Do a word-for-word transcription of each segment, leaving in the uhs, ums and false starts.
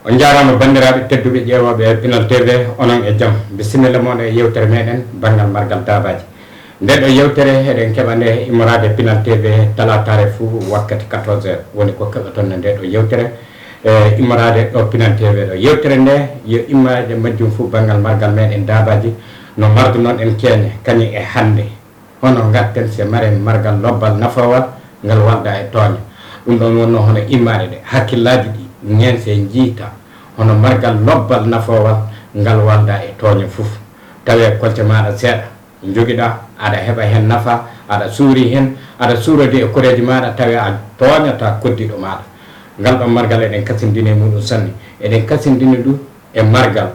On njaaraama banndiraaɓe tedduɓe ƴeewooɓe Pinal T V, onon e jam. Bisimilla moon e yewtere meeɗen banngal margal daabaaji. Nde ɗo yewtere eɗen keɓa nde immoraade Pinal T V talaataare fuu wakkati quatorze heures. Woni ko keɓoton nde ɗo yewtere, e, immoraade ɗo Pinal T V ɗo. Yewtere nde yo immaade majjum fuu banngal margal meeɗen daabaaji. No mardunoɗen keene, kañum e hannde. Hono ngarten se maren margal lobbal nafoowal ngal walda e tooña. Ɗum ɗoon wonnoo hono immaade ɗe hakkillaaji ɗi ŋeen se njiita hono margal lobbal nafoowal ngal walda e tooña fof. Tawee kolce maaɗa seeɗa njogiɗaa, aɗa heɓa heen nafa, aɗa suuri heen, aɗa suurodii e koreeji maaɗa, tawee a tooñataa koddiiɗo maaɗa. Ngal ɗoon margal eɗen kasindini e muɗum sanne. Eɗen kasindini ɗum e margal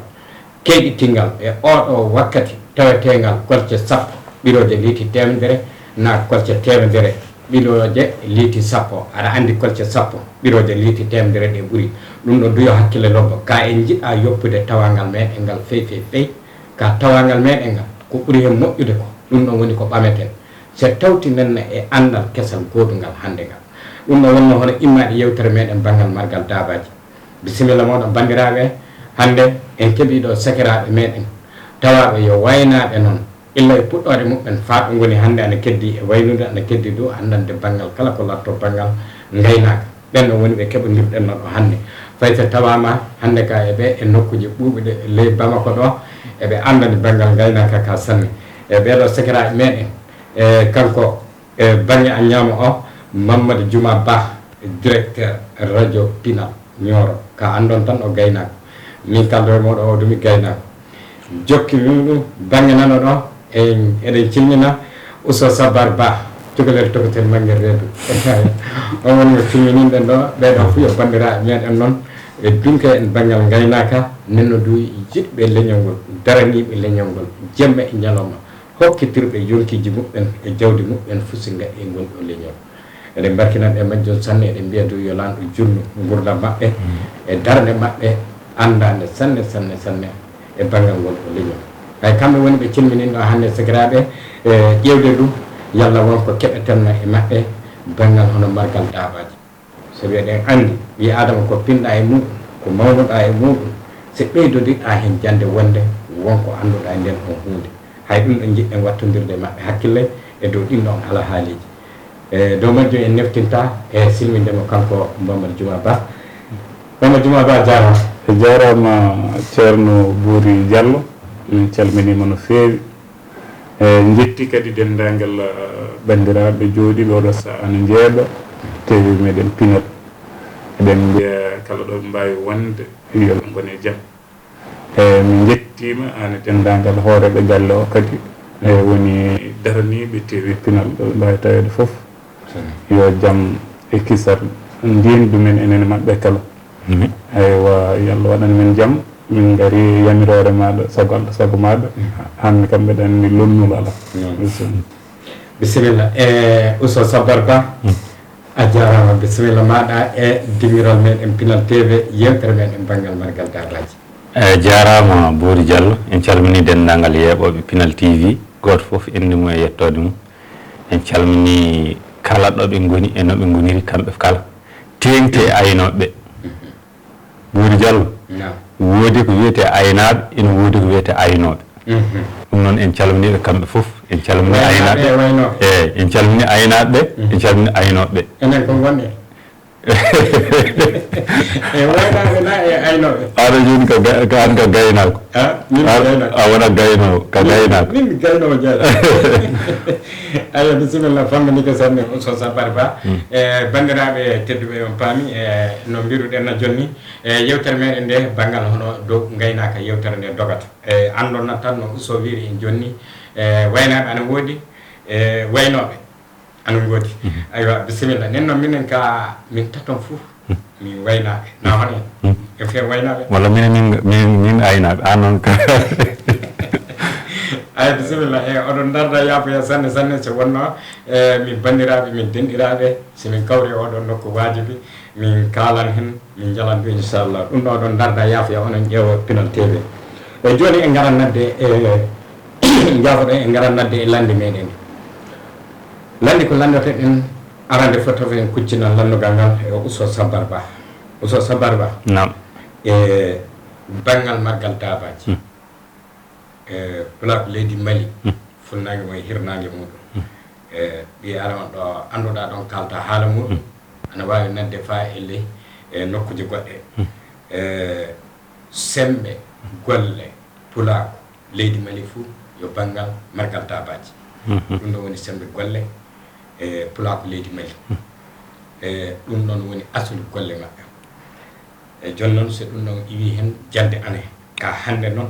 keyɗitingal e ooɗoo wakkati taweteengal kolce sappo ɓirooje liiti teemedere naa kolce teemedere ɓirooje liiti sappo. Aɗa anndi kolce sappo ɓirooje liiti teemedere ɗe ɓuri. Ɗum ɗo duyo hakkille lobbo. Ka en njiɗaa yoppude tawangal meeɗen ngal fey, fey, fey. Ka tawangal meeɗen ngal, ko ɓuri heen moƴƴude ko, ɗum ɗon woni ko ɓameten. Se tawti nenna e anndal kesal goodungal hannde ngal. Ɗum ɗo wonnoo hono immaade yewtere meeɗen banngal margal daabaaji. Bisimilla mooɗon, banndiraaɓe. Hannde en keɓii ɗo sakiraaɓe meeɗen, tawaaɓe yo waynaaɓe noon. Illa e puɗɗoode muɓɓen, faa ɓe ngoni hannde ana keddii e waynude, ana keddii dow anndande banngal kala ko lattoo banngal ngaynaaka. Ɓeen ɗo woni ɓe keɓondirɗen no ɗo hannde. Fay so tawaama hannde ka e ɓe e nokkuuji ɓuuɓuɗe ley Bamako ɗo, eɓe anndani banngal ngaynaaka ka sanne. E ɓee ɗo sakiraaɓe meeɗen, e kanko e bannge a ñaama o, Mamadou Juma Ba, directeur radio Pinal Nioro. Ka anndon tan o gaynaako. Min kaldo e mooɗo o dumi gaynaako. Jokki min ɗum, bannge nano ɗo, en, eɗen cilmina Uso Sabar Ba, cukalel tokotel mannge reedu. On woni mo cilmininɗen ɗo, ɓee ɗo fuu yo banndiraaɓe meeɗen noon, e dunke en banngal ngaynaaka, nenno du yiɗɓe leñol ngol, daraniiɓe leñol ngol, jemma e ñalawma. Hokkitirɓe yonkiiji muɓɓen e jawdi muɓɓen fuu si ngaɗii ngon ɗo leñol. Eɗen mbarkina ɓe majjum sanne, eɗen mbiya du yo Laamɗo juutnu nguurndam maɓɓe e darnde maɓɓe anndaande sanne, sanne, sanne e banngal ngol ɗo leñol. Hay kamɓe woni ɓe cilmininɗo hannde sakiraaɓe, e ƴeewde du yalla won ko keɓeten e maɓɓe banngal hono margal daabaaji. Sabi eɗen anndi, ɓii Aadama ko pinɗaa e muɗum, ko mawnuɗaa e muɗum, si ɓeydodiɗaa heen jannde wonde won ko annduɗaa e ndeen ɗoon huunde. Hay ɗum ɗo njiɗɗen wattondirde e maɓɓe hakkille e dow ɗiin ɗoon alhaaliiji. E dow majjum en neftinta e silminde mo kanko Mamadou Juma Ba. Mamadou Juma Ba, a jaaraama. A jaaraama, Ceerno Buri Jallo, min calminiima no feewi. E, njetti kadi denndaangal, eh, banndiraaɓe jooɗiiɓe oɗo sahaa ana njeeɓa T V meeɗen Pinal. Eɗen mbiya kala ɗo ɓe mbaawi wonde, yo ɓe ngone jam. E, min njettiima aan e denndaangal hooreeɓe galle o kadi. E, woni daraniiɓe T V Pinal ɗo ɓe mbaawi taweede fof. Yo jam e kisal ndin ɗumen enen e maɓɓe kala. Amin. Aywa, yo Allah waɗan men jam. Min ngari yamiroore maaɗa, sago Allah, sago maaɗa. Hannde kam mbeɗa anndi lonnul alaa. Bisimilla. Bisimilla. E Uso Sabbar Ba, a jaaraama. Bisimilla maaɗa e dingiral meɗen Pinal T V, yewtere meɗen banngal margal daabaaji. E jaaraama Boori Diallo. En calminii denndaangal yeeɓooɓe Pinal T V, gooto fof innde mum e yettoode mum. En calminii kala ɗo ɓe ngoni e no ɓe ngoniri kamɓe kala, teeŋti e aynooɓe ɓe. Boori Diallo, naam, woodi ko wiyetee aynaaɓe, ina woodi ko wiyetee aynooɓe. Mhm. Ɗum noon, en calminii ɓe kamɓe fof. En calminii aynaaɓe e aynooɓe. Eey, en calminii aynaaɓe ɓe, en calminii aynooɓe ɓe. Enen ko ngonɗen? E waynaaɓe na e aynooɓe? Aɗa jooni ka ga-, ka an ka gaynaako. Ah, min mi gaynaako. A wona gaynoowo, ka gaynaako. Min mi gaynoowo jeeɗa. Ayo, bisimilla, fammi ni ko sanne, Oustaz Sabar Ba. Mm. E, banndiraaɓe tedduɓe, on paami, e, no mbiruɗen na jonni. E, yewtere meɗen nde, banngal hono dow ngaynaaka, yewtere nde dogata. E, anndon na tan no Oustaz wiiri en jonni. E, waynaaɓe ana woodi, e, waynooɓe. Ana ngoodi. Mhm. Aywa, bisimilla. Nden noon, minen ka, min taton fof, mhm, min waynaaɓe. Na hono en? Mhm. En fe waynaaɓe? Walla minen, min, min, min aynaaɓe. Aan noon ka. Ay, bisimilla. E, oɗon ndarda yaafoya sanne, sanne, so wonno, e, min banndiraaɓe, min denɗiraaɓe, so min kawri oɗon nokku waajibi, min kaalan heen, min njalan ɗum, inchallah. Ɗum ɗo oɗon ndarda yaafoya, onon ƴeewo Pinal T V. E, jooni en ngaran nadde, e, njaafoɗon, en ngaran nadde e lannde meɗen. Lannde ko lanndoten arande foto en kuccina lanndungal ngal e Oustaz Sabar Ba. Oustaz Sabar Ba. Naam. E banngal margal daabaaji, e pulaaku leydi Mali, fuɗnaange mum e hirnaange muɗum, e ɓiye aɗa on ɗo annduɗaa ɗon kaalta haala muɗum, ana waawi nadde faa e ley e nokkuuje goɗɗe. E semmbe golle pulaaku leydi Mali fuu yo banngal margal daabaaji. Ɗum ɗo woni semmbe golle e pulaaku leydi Mali. E ɗum ɗon woni asulu golle maɓɓe. E jooni noon, so ɗum ɗon iwii heen, jannde ane ka hannde noon,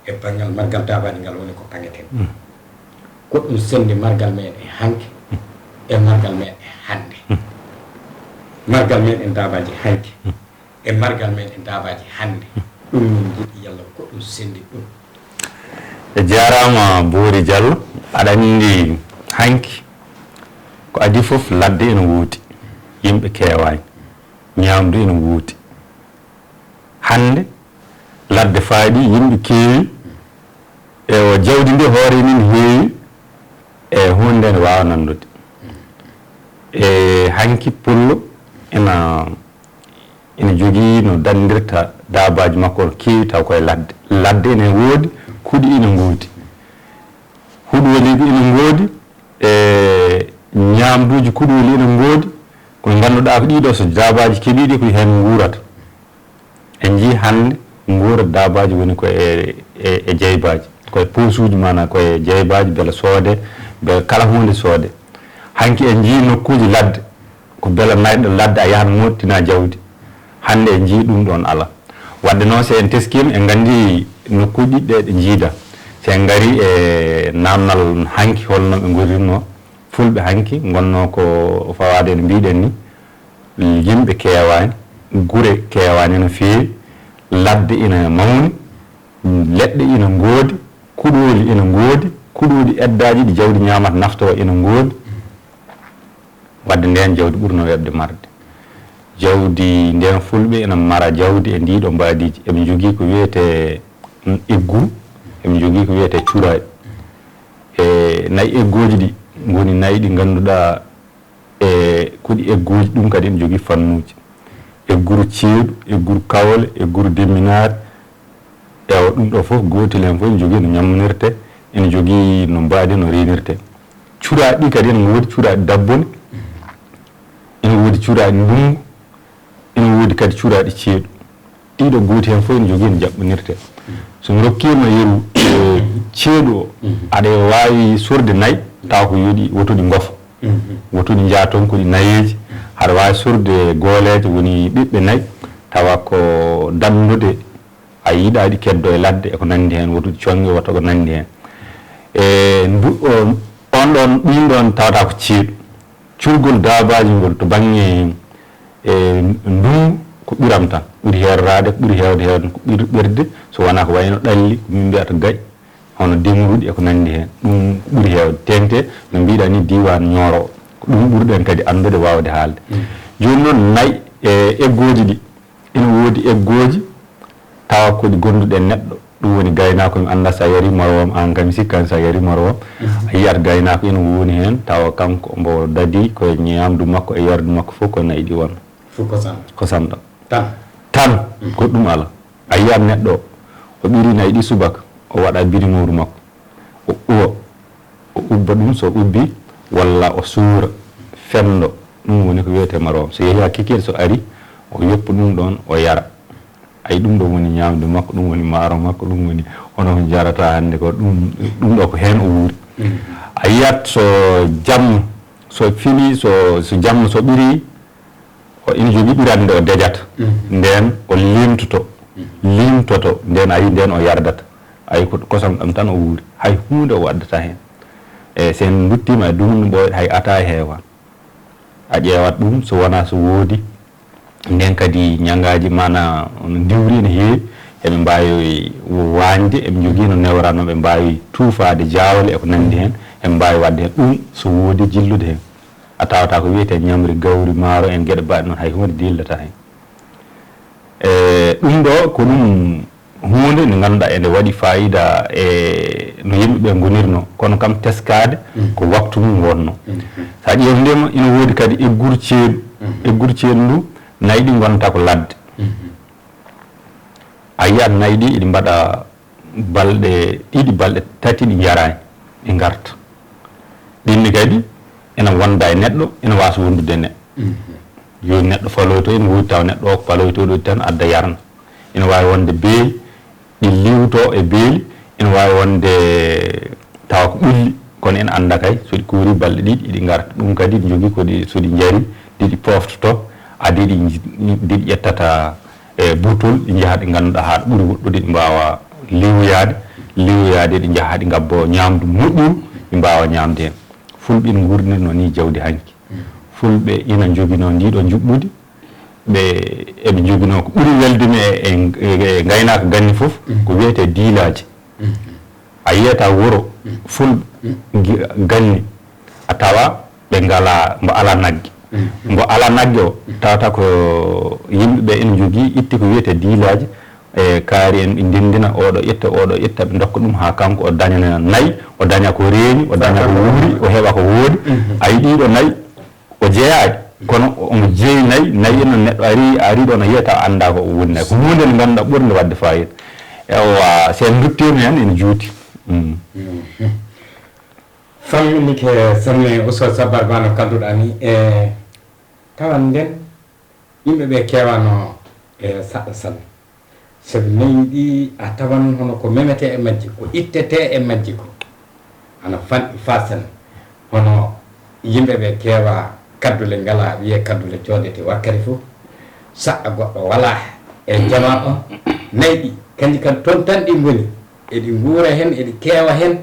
e banngal margal daabaaji ngal woni ko paŋeten. Ko ɗum senndi margal meɗen hanki e margal meɗen hannde. Margal meɗen daabaaji hanki e margal meɗen daabaaji hannde. Ɗum min njiɗi yalla ko ɗum senndi ɗum. E jaaraama Boori Jallo, aɗa anndi hanki ko adii fof ladde ina woodi, yimɓe keewaani, ñaamdu ina woodi. Hannde ladde faaɗi, yimɓe keewi, e o jawdi ndi hoore ni ne heewi, e huunde nde waawa nanndude. E hanki pullo ina ina jogii no danndirta daabaaji makko no keewi taw koye ladde. Ladde ina woodi, kuɗi ina ngoodi. Huɗooliiɓe ina ngoodi, e ñaamduuji kuɗooli ina ngoodi, ko ngannduɗaa ko ɗiɗo so daabaaji keɓii ɗi ko heen nguurata. En njii hannde nguura daabaaji woni ko e e e jeybaaji, ko e poosuuji maanaa ko e jeybaaji mbele soodee, mbele kala huunde soodee. Hanki en njii nokkuuji ladde, ko mbele naatɗo ladde a yahat mooɓtinaa jawdi. Hannde en njii ɗum ɗoon alaa. Waɗde noon so en teskiima en nganndii nokkuuji ɗiɗi ɗe ɗe njiidaa. So en ngarii e naamnal hanki hol no ɓe ngorirnoo, fulɓe hanki ngonnoo ko fawaade no mbiiɗen ni, yimɓe keewaani, gure keewaani no feewi, ladde ina mawni, leɗɗe ina ngoodi, kuɗooli ina ngoodi, kuɗooli eddaaji ɗi jawdi ñaamata naftoo ina ngoodi. Waɗde ndeen jawdi ɓurnoo weeɓde marde. Jawdi ndeen fulɓe ina mara jawdi e ndiiɗo mbaadiiji. Eɓe njogii ko wiyetee egguru, eɓe njogii ko wiyetee curaaɗi. E nayi eggooji ɗi ngoni nayi ɗi ngannduɗaa e ko ɗi eggooji ɗum kadi ene jogii fannuuji. Egguru ceeɗu, egguru kawle, egguru demminaare. Ewa ɗum ɗo fof gootel heen fof ene jogii no ñamminirtee, ene jogii no mbaadi no reenirtee. Curaaɗi ɗi kadi ene woodi curaaɗi dabbone, ene woodi curaaɗi ndunngu, ene woodi kadi curaaɗi ceeɗu. Ɗiɗo gooti heen fof ene jogii no jaɓɓinirtee. So mi rokkiima yeru ceeɗu o, aɗa waawi sorde nayi tawa ko yo ɗi woto ɗi ngofo. Woto ɗi njaha toon ko ɗi nayeeji. Aɗa waawi sorde gooleeje woni ɓiɓɓe nayi tawa ko daɗndude a yiɗaa ɗi keddo e ladde e ko nanndi heen, woto ɗi connge woto ko nanndi heen. E ndu on ɗoon ɗiin ɗoon tawata ko ceeɗu. Cuurgol daabaaji ngol to bannge e ndunngu ko ɓiram tan, ɓuri heeroraade, ko ɓuri heewde heewde ko ɓir ɓerde, so wonaa ko wayno ɗalli, ko min mbiyata gaƴ, hono demuruɗi e ko nanndi heen, ɗum ɓuri heewde. Teeŋti no mbiiɗaa ni diiwaan Ñooro o, ko ɗum ɓurɗen kadi anndude, waawde haalde. Jooni noon nayi e eggooji ɗi, ina woodi eggooji tawa ko ɗi gonduɗe neɗɗo, ɗum woni gaynaako mi annda so a yari morowam, aan kam mi sikkaani so a yari morowam, a yiyat gaynaako ina wooni heen tawa kanko mbo dadi koye ñaamdu makko e yardu makko fof ko nayi ɗi won. Fof kosam ɗam. Kosam ɗam. Tan. Tan, goɗɗum alaa. A yiyat neɗɗo o, o ɓiri nayi ɗi subaka, o waɗa birimooru makko, o uwa, o ubba ɗum, so ubbi walla o suura, fenndo, ɗum woni ko wiyetee marowam. So yehi haa kikiiɗe so ari, o yoppa ɗum ɗoon, o yara. Ay ɗum ɗo woni ñaamdu makko, ɗum woni maaro makko, ɗum woni hono ko njarata hannde ko, ɗum ɗum ɗo ko heen o wuuri. A yiyat so jamma, so fini, so so jamma so ɓirii, o ina jogii ɓirannde o dejata. Ndeen o liimtoto, liimtoto, ndeen a yii ndeen o yardata. Ay ko kosam ɗam tan o wuuri. Hay huunde o waddata heen. E so en nduttiima e dumunna ɓooyɗo hay ataaya heewaani. A ƴeewat ɗum so wonaa so woodi ndeen kadi ñangaaji maanaa no ndiwri ene heewi, eɓe mbaawi waañde, eɓe njogii no newran no ɓe mbaawi tuufaade jaawle e ko nanndi heen, eɓe mbaawi waɗde heen ɗum so woodi jillude heen. A tawata ko wiyetee ñamri gawri maaro en geɗe mbaɗe noon hay huunde diillataa heen. E ɗum ɗo ko ɗum huunde nde ngannduɗaa ene waɗi faayiida e no yimɓe ɓe ngonirnoo, kono kam teskaade ko waktu mum wonnoo. So a ƴeewndiima ina woodi kadi egguru ceeɗu, egguru ceeɗu ndu nayi ɗi ngonata ko ladde. Mbiyan nayi ɗi iɗi mbaɗa balɗe ɗiɗi, balɗe tati ɗi njaraani, ɗi ngarta. Ɗinni kadi ena wonda e neɗɗo, ena waasa wondude e neɗɗo. Yo neɗɗo faloyto, ene woodi tawa neɗɗo o ko faloytooɗo tan adda yarna. Ene waawi wonde beeli, ɗi liwto e beeli, ene waawi wonde tawa ko ɓulli, kono en annda kay, so ɗi kuuri balɗe ɗiɗi, iɗi ngarta. Ɗum kadi ɗi njogii ko ɗi, so ɗi njari, ɗi ɗi poftoto, adi ɗi, ɗi ɗi ƴettata e buutol, ɗi njaha ɗi ngannduɗaa haa ɗi ɓuri woɗɗude, ɗi mbaawa liwyaade, liwyaade, ɗi njaha ɗi ngabbo ñaamdu moƴƴuru, ɗi mbaawa ñaamde heen. Fulɓe ina nguurdirnoo nii jawdi hanki. Fulɓe ina njoginoo ndii ɗoo njuɓɓudi, ɓe, eɓe njoginoo ko ɓuri weldude e, e, e ngaynaaka ganni fof, ko wiyetee diilaaji. A yiyata wuro Fulɓe gi-, ganni, a tawa ɓe ngalaa, mbo alaa nagge. Mbo alaa nagge o, tawata ko yimɓe ɓe ene njogii, itti ko wiyetee diilaaji, e kaari en, ɓe ndenndina, oɗo ƴetta, oɗo ƴetta, ɓe ndokka ɗum haa kanko o daña nayi, o daña ko reeni, o daña ko wuuri, o heɓa ko woodi. A yiɗi ɗo nayi, o jeyaani, kono omo jeyi nayi, nayi en noon neɗɗo ari, ari ɗo no yiya taw annda ko woni nayi. Ko huunde nde ngannduɗaa ɓurde waɗde fayida. Ewa, so en nduttiima heen ene juuti. Mm. Famminike sanne, Oustaz Sabar, bano kadduɗaa ni, e tawan nden yimɓe ɓe keewano e saɗɗa sanne. Sabi neyi ɗi a tawan hono ko memetee e majji, ko ittetee e majji ko ana fanɗi faa sanne. Hono yimɓe ɓe keewa kaddule, ngalaa wiyee kaddule coodete wakkati fof. Saɗɗa goɗɗo walaa e jamaa o. Nayi ɗi, kanji kam toon tan ɗi ngoni. Eɗi nguura heen, eɗi keewa heen.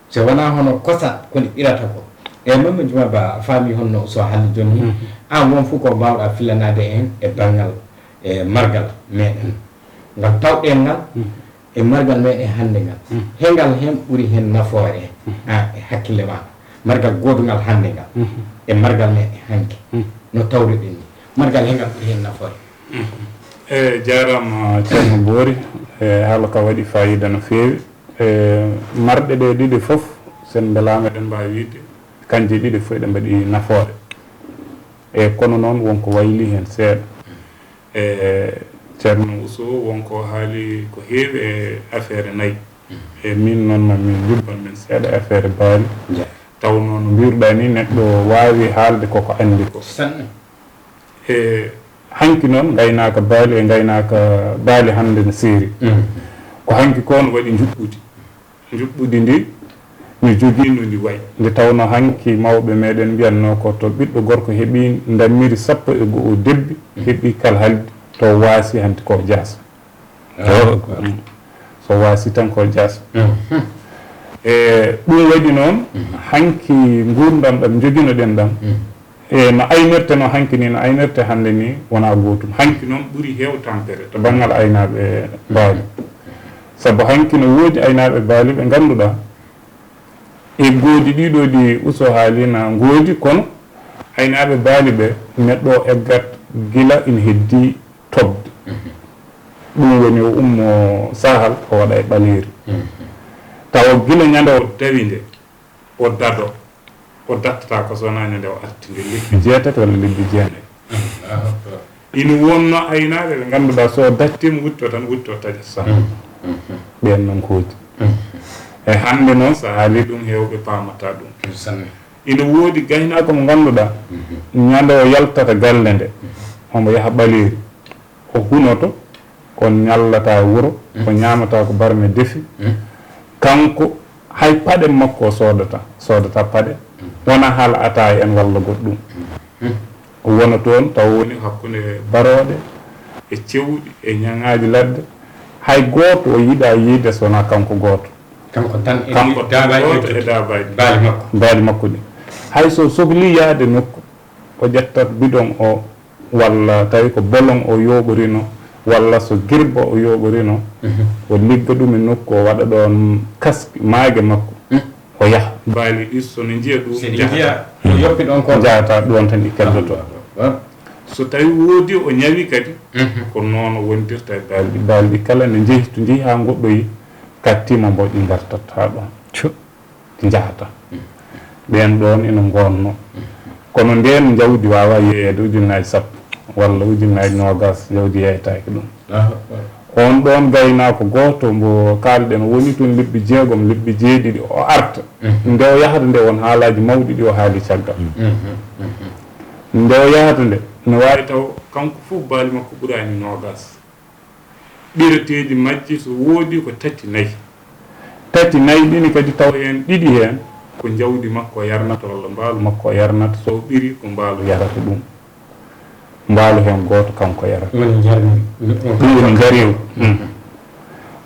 So wonaa hono kosam ko ndi ɓirata ko. Eey, Mamma Juma Ba, a faamii honno so haaldi jooni nii? Aan won fof ko mbaawɗaa filanaade en e banngal e margal meɗen ngal tawɗen ngal e margal meɗen hannde ngal. He ngal heen ɓuri heen nafoore e hakkille maa? Margal goodungal hannde ngal e margal meɗen hanki, no tawruɗen nii, margal he ngal ɓuri heen nafoore? Eey, jaaraama Ceerno Boori. Eey, haala ka waɗi faayiida no feewi. E marɗe ɗe ɗiɗi fof, so en mbelaama eɗen mbaawi wiyde kanje ɗiɗi fof eɗe mbaɗi nafoore. E kono noon won ko wayli heen seeɗa. E Ceerno Uso won ko haali ko heewi e afeere nayi. E miin noon ma min jubban min seeɗa e afeere baali. Tawnoo no mbiiruɗaa nii neɗɗo waawi haalde koko anndi ko. E hanki noon ngaynaaka baali e ngaynaaka baali hannde no seeri. Ko hanki ko no waɗi njuɓɓudi. Njuɓɓudi ndi no jogii no ndi wayi. Nde tawnoo hanki mawɓe meɗen mbiyatnoo ko to ɓiɗɗo gorko heɓi ndammiri sappo e go'o debbi, heɓi kalhaldi to waasi hanti ko jaas. So waasi tan ko jaas. E ɗum waɗi noon hanki nguurndam ɗam njoginoɗen ɗam, e no aynirte no hanki ni, no aynirte hannde ni wonaa gootum. Hanki noon ɓuri heew tampere to banngal aynaaɓe baali. Sabu hanki no woodi aynaaɓe baali ɓe ngannduɗaa e goodi ɗiɗo ɗi Uso haali na ngoodi, kono aynaaɓe baali ɓe neɗɗo o eggat gila ina heddii toɓde. Ɗum woni o ummo sahal o waɗa e ɓaleeri. Tawa gila ñande o dawi nde o dado, o dattata ko so wonaa ñande o arti nde lebbi jeetati walla lebbi jeenayi. Ina wonno aynaaɓe ɓe ngannduɗaa so o dattiima wutto tan wutto taƴat tan. Ɓeen noon kooti. E hannde noon so haali ɗum heewɓe paamata ɗum. Ina woodi gaynaako mo ngannduɗaa ñande o yaltata galle nde omo yaha ɓaleeri. O hunoto, o ñallataa e wuro, o ñaamataa ko barme defi. Kanko hay paɗe makko o soodataa, soodataa paɗe, wonaa haala ataaya en walla goɗɗum. O wona toon taw woni hakkunde barooɗe e cewɗi e ñaŋaaji ladde. Hay gooto o yiɗaa yiyde so wonaa kanko gooto. Kanko tan e kanko tan daabaaji gooto e daabaaji baali makko. Baali makko ɗi. Hay so sohlii yahde nokku, o ƴettat bidon o walla tawi ko bolon o yooɓorino walla so girba o yooɓorino, o ligga ɗum e nokku o waɗa ɗoon kaski maage makko o yaha. Baali ɗi so no njiya ɗum njahata. Njahata ɗoon tan ɗi keddoto. So tawi woodi o ñawi kadi, ko noon o wondirta e baali ɗi. Baali ɗi kala ne njehi to njehi haa ngoɗɗoyi, kattiima mbo ɗi ngartat haa ɗoon. Njahata. Ɓeen ɗoon ina ngoonnoo. Kono ndeen njawdi waawaa yeeyeede ujunnaaji sappo walla ujunnaaji noogaas, njawdi yeeyetaake ɗum. On ɗoon gaynaako gooto mbo kaalɗen woni toon lebbi jeegom, lebbi jeeɗiɗi, o arta. Nde o yahata nde, won haalaaji mawɗi ɗi o haali caggal. Nde o yahata nde, no waawi taw kanko fof baali makko ɓuraani noogaas. Ɓirateeɗi majji so woodi ko tati nayi. Tati nayi ɗini kadi taw heen ɗiɗi heen ko jawdi makko yarnata walla mbaalu makko yarnata, so o ɓiri ko mbaalu yarata ɗum. Mbaalu heen gooto kanko yarata. Woni njarni. Ɗum woni njariw.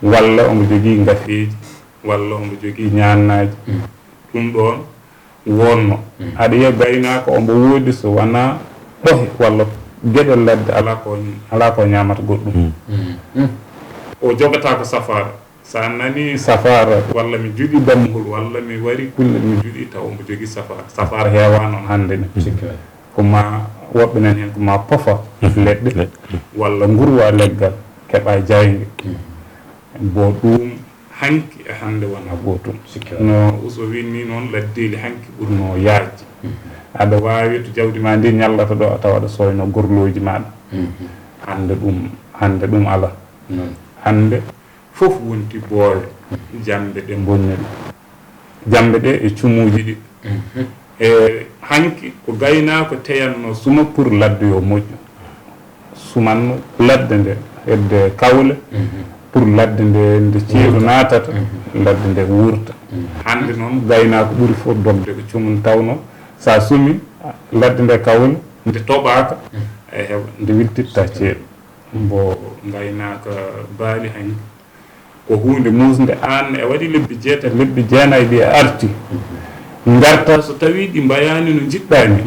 Walla omo jogii ngafeeji, walla omo jogii ñaannaaji. Ɗum ɗoon wonno. Aɗa yiya gaynaako omo woodi so wanaa ɓohe walla geɗe ladde, alaa ko, alaa ko ñaamata goɗɗum. O jogataa ko safaara. So a nanii safaara, walla mi juɗii dammuhol, walla mi warii kulle, mi juɗii taw omo jogii safaara. Safaara heewaa noon hannde ne. Ko ma woɓɓe nan heen ko ma pofa leɗɗe, walla ngurwa leggal, keɓa jaaynge. Bo ɗum hanki e hannde wona gootum. No Uso winni noon, laddeeli hanki ɓurno yaajde. Aɗa waawi to jawdi ma ndi ñallata ɗo, a tawa aɗa sooyno gorlooji maɗa. Hannde ɗum, hannde ɗum ala. Hannde fof wonti boowe, jamɓe ɗe mbonña ɗum. Jamɓe ɗe e cumuuji ɗi. E hanki ko gaynaako teyanno suma pour ladde yo moƴƴu. Sumanno ladde nde hedde kawle, pour ladde nde, nde ceeɗu naatata, ladde nde wuurta. Hannde noon gaynaako ɓuri fof dogde ko cumun, tawno sa sumi ladde nde kawle, nde toɓaaka, ay hewa, nde wiltitta ceeɗu. Mbo gaynaaka baali hanki. Ko huunde muusnde, aan a waɗi lebbi jeetati, lebbi jeenayi ɗi a arti. Ngarta so tawii ɗi mbayaani no njiɗɗaa ni.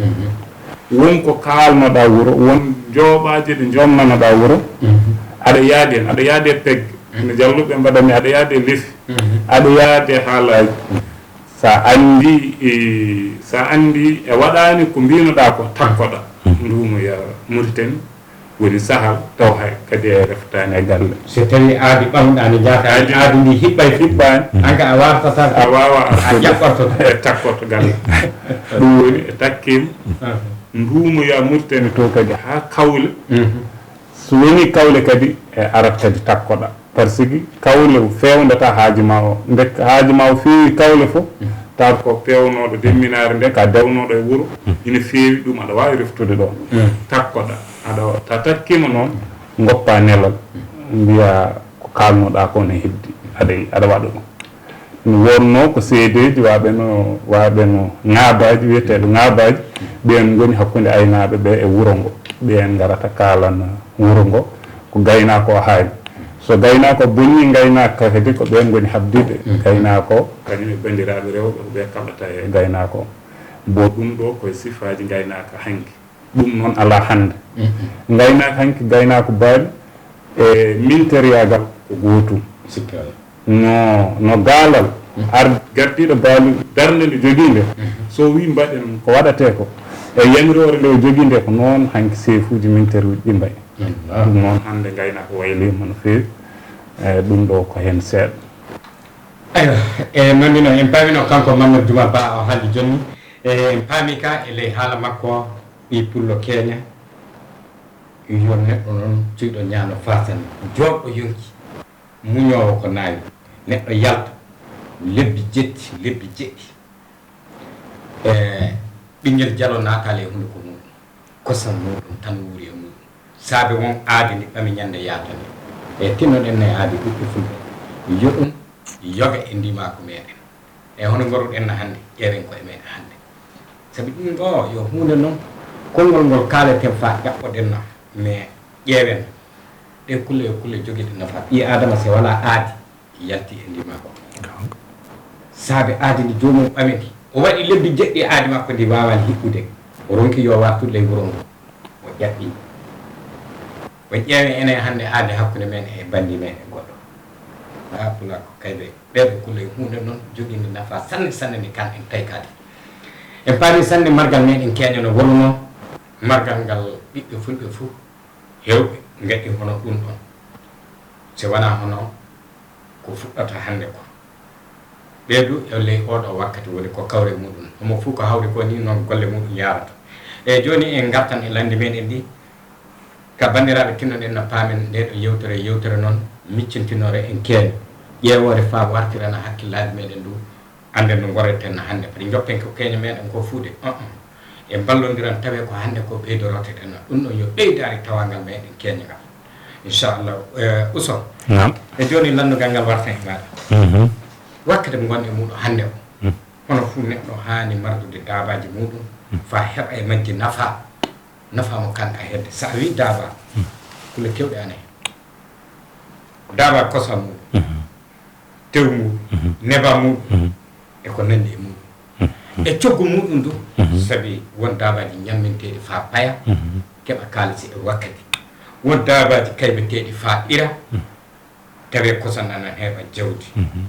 Won ko kaalnoɗaa wuro, won jooɓaaje ɗe njomnanoɗaa wuro. Aɗa yaadi heen, aɗa yaadi e pegge. No jalluɓe mbaɗani, aɗa yaadi e lefi. Aɗa yaadi e haalaaji. Sa anndi, e, sa anndi e waɗaani ko mbiinoɗaa ko, takkoɗaa. Nduumoya Muritani. Woni sahal taw hay kadi a reftaani e galle. So tawii aadi ɓamɗaani, njaataani, aadi ndi hiɓɓay, hiɓɓaani, aan ka a wartata, a waawaa a jaɓɓortoto. E takkoto galle. Ɗum woni e takkiima. Nduumoya Muritani to kadi haa kawle. So wonii kawle kadi e arat kadi takkoɗaa. Par ce que kawle feewndataa haaju ma o. Nde haaju ma o feewi kawle fof, taat ko peewnooɗo demminaare nde, ka dewnooɗo e wuro, ina feewi, ɗum aɗa waawi reftude ɗoon. Takkoɗaa, aɗa ta-, takkiima noon, ngoppaa nelal, mbiyaa ko kaalnoɗaa ko ne heddi, aɗa, aɗa waɗa ɗum. No wonnoo ko seedeeji, waaɓe no, waaɓe no ŋaabaaji, wiyeteeɓe ŋaabaaji, ɓeen ngoni hakkunde aynaaɓe ɓe e wuro ngo. Ɓeen ngarata kaalana wuro ngo ko gaynaako o haali. So gaynaako bonni ngaynaaka kadi, ko ɓeen ngoni habdiiɓe gaynaako. Kañum e banndiraaɓe rewɓe ko ɓe kaɓata e gaynaako. Bo ɗum ɗo koye sifaaji ngaynaaka hanki. Ɗum noon alaa hannde. Ngaynaaka hanki, gaynaako baali e minteriyaagal ko gootum. Sikkaali. No, no gaalal ar-, gardiiɗo baali darnde nde jogii nde, so wii mbaɗen ko waɗatee ko, e yamiroore nde o jogii nde, ko noon hanki seefuuji minteruuji ɗi mbayi. Ɗum noon hannde ngaynaaka wayliima no feewi. E ɗum ɗo ko heen seeɗa. Aywa, e nonndi noon en paamino kanko Mamadou Juma Ba o haaldi jooni. E en paami ka e ley haala makko, ɓii pullo keeña, yo neɗɗo noon cuyɗo ñaano faasani, jooɗɗo yonki, muñoowo ko naawi, neɗɗo yalta, lebbi jetti, lebbi jeɗɗi. E ɓinngel jalo naataali e hunuko mum, kosam muɗum tan wuuri e muɗum. Saabe won aadi ndi ɓami ñande yaatande. E tinnoɗen no e aadi ɓiɓɓe fulɓe, yo ɗum yoga e ndimaaku meɗen. E hono ngoruɗen no hannde, ƴeewen koye meɗen hannde. Sabi ɗum ɗo yo huunde noon, konngol ngol kaaleten faa ƴaɓɓoɗen no, mais ƴeewen ɗe kulle yo kulle jogiiɗe nafa. Ɓii Aadama se walaa aadi, yalti e ndimaaku. Saabe aadi ndi joomum ɓami ndi, o waɗi lebbi jeɗɗi aadi makko ndi waawaani hiɓɓude. O ronki yo wartu ley wuro ngo. O ƴaɓɓi. O ƴeewe enen hannde aadi hakkunde men e banndi men e goɗɗo. Haa pulaa ko kayɓe ɓeeɗo kulle huunde noon jogiinde nafa sanne sanne nde kan en taykaade. En paami sanne margal meɗen keeña no wonunoo, margal ngal ɓiɓɓe fulɓe fof heewɓe ngaɗi hono ɗum ɗoon. Si wanaa hono ko fuɗɗata hannde ko. Ɓee du e ley oo ɗoo wakkati woni ko kawre muɗum. Homo fuu ko hawri ko nii noon golle muɗum yaarata. Eey jooni en ngartan e lanndi meɗen ndi. Banndiraaɓe, tinnoɗen no paamen nde ɗo yewtere, yewtere noon miccintinoore en keeño, ƴeewoore faa wartirana hakkillaaji meeɗen ndu, annden no ngorreten no hannde. Fadi njoppen ko keeño meeɗen ko fuude, uh-uh. En mballondiran tawe ko hannde ko ɓeydoroteɗen. Ɗum ɗon yo ɓeydaari tawangal meeɗen keeño ngal. Inchallah, eh, Uso. Naam. E jooni lanndugal ngal warta e maaɗa. Mhm. Wakkati mo ngonɗen e muuɗum hannde o, Mm. hono fuu neɗɗo haani mardude daabaaji muuɗum, Mm. faa heɓa e majji nafaa. Nafaa mo kan a hedde. So a wii daabaa, Mm. kulle keewɗe ana heen. Daabaa kosam muuɗum, Mhm. tew muuɗum, Mhm. nebam muuɗum, Mhm. e ko nanndi e muuɗum. Mhm. E coggu muuɗum du, Mhm. sabi won daabaaji ñamminteeɗi faa paya, Mhm. keɓa kaalisi e wakkati. Won daabaaji kaybeteeɗi faa ɓira, Mhm. tawi kosam ana heɓa jawdi. Mhm.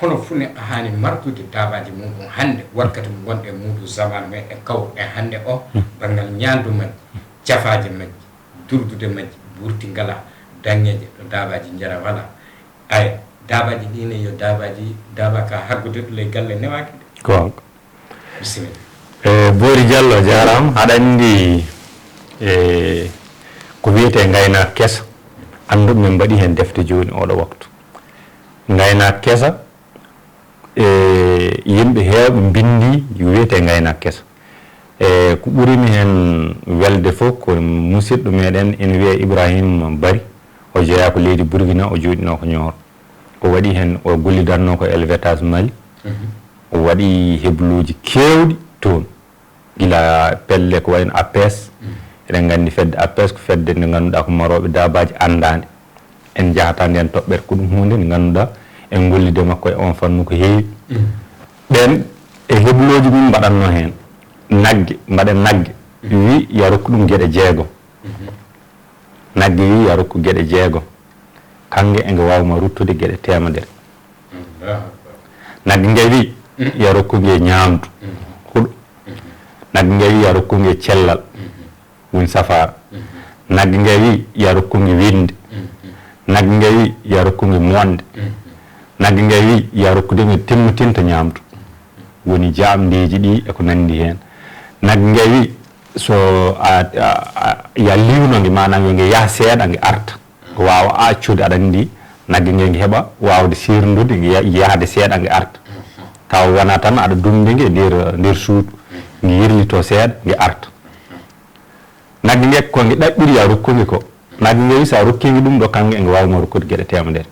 Hono fuu neɗɗo haani mardude daabaaji muuɗum hannde, wakkati mo ngonɗen e muuɗum, zamaanu meɗen kawruɗen hannde o, Mhm. banngal ñaandu majji, cafaaje majji, durdude majji, burti ngalaa, daŋŋeeje ɗo daabaaji njara walaa. Ay, daabaaji ɗi ne yo daabaaji, daabaa ka haggude ɗo ley galle newaaki de. Goonga. Bisimilla. E, Boori Jallo, jaaraama. Aɗa anndi, e, ko wiyetee ngaynaaka kesa, annduɓe men mbaɗi heen defte jooni ooɗo waktu. Ngaynaaka kesa, e, yimɓe heewɓe mbinndi ko wiyetee ngaynaaka kesa. E, ko ɓuri mi heen welde fof ko musidɗo meɗen ina wiyee Ibrahima Bari, o jeyaa ko leydi Burkina, o jooɗinoo ko Nioro. O waɗi heen, o gollidatnoo ko Elvetas Mali. Mhm. O waɗi hebluuji keewɗi toon. Gila pelle ko wayi no APS. Mhm. Eɗen nganndi fedde APS ko fedde nde ngannduɗaa ko marooɓe daabaaji anndaande. En njahataa ndeen toɓɓere, ko ɗum huunde nde ngannduɗaa en ngollidii e makko e oon fannu ko heewi. Mhm. Ɓeen e hebluuji mum mbaɗatnoo heen. Nagge, mbaɗen nagge. Mhm. Wi yo rokku ɗum geɗe jeegom. Mhm. Nagge wi yo rokku geɗe jeegom. Kannge e nge waawi ma ruttude geɗe teemedere. Allahu Akbar. Nagge nge wi, Mm. yo rokku nge ñaamdu, Mm. huɗo. Mm. Nagge nge wi, yo rokku nge cellal, Mm. woni safaara. Mm. Nagge nge wi, yo rokku nge winnde. Mm. Nagge nge wi, yo rokku nge moonde. Mm. Nagge nge wi, yo rokkude nge timmitinta ñaamdu. Woni jaamndeeji ɗi e ko nanndi heen. Nagge nge wi, so a, a, a, ya liwno nge, maanaam yo nge yah seeɗa, nge arta. Ko waawa accude, aɗa anndi, nagge nge, nge heɓa waawde seerndude, nge ya-, yahde seeɗa, nge arta. Tawa wonaa tan aɗa dumde nge e nder, nder suudu, nge yirlitoo seeɗa, nge arta. Nagge nge ko nge ɗaɓɓiri ya rokku nge ko. Nagge nge wi so a rokkii nge ɗum ɗo, kannge e nge waawi ma rokkude geɗe teemedere.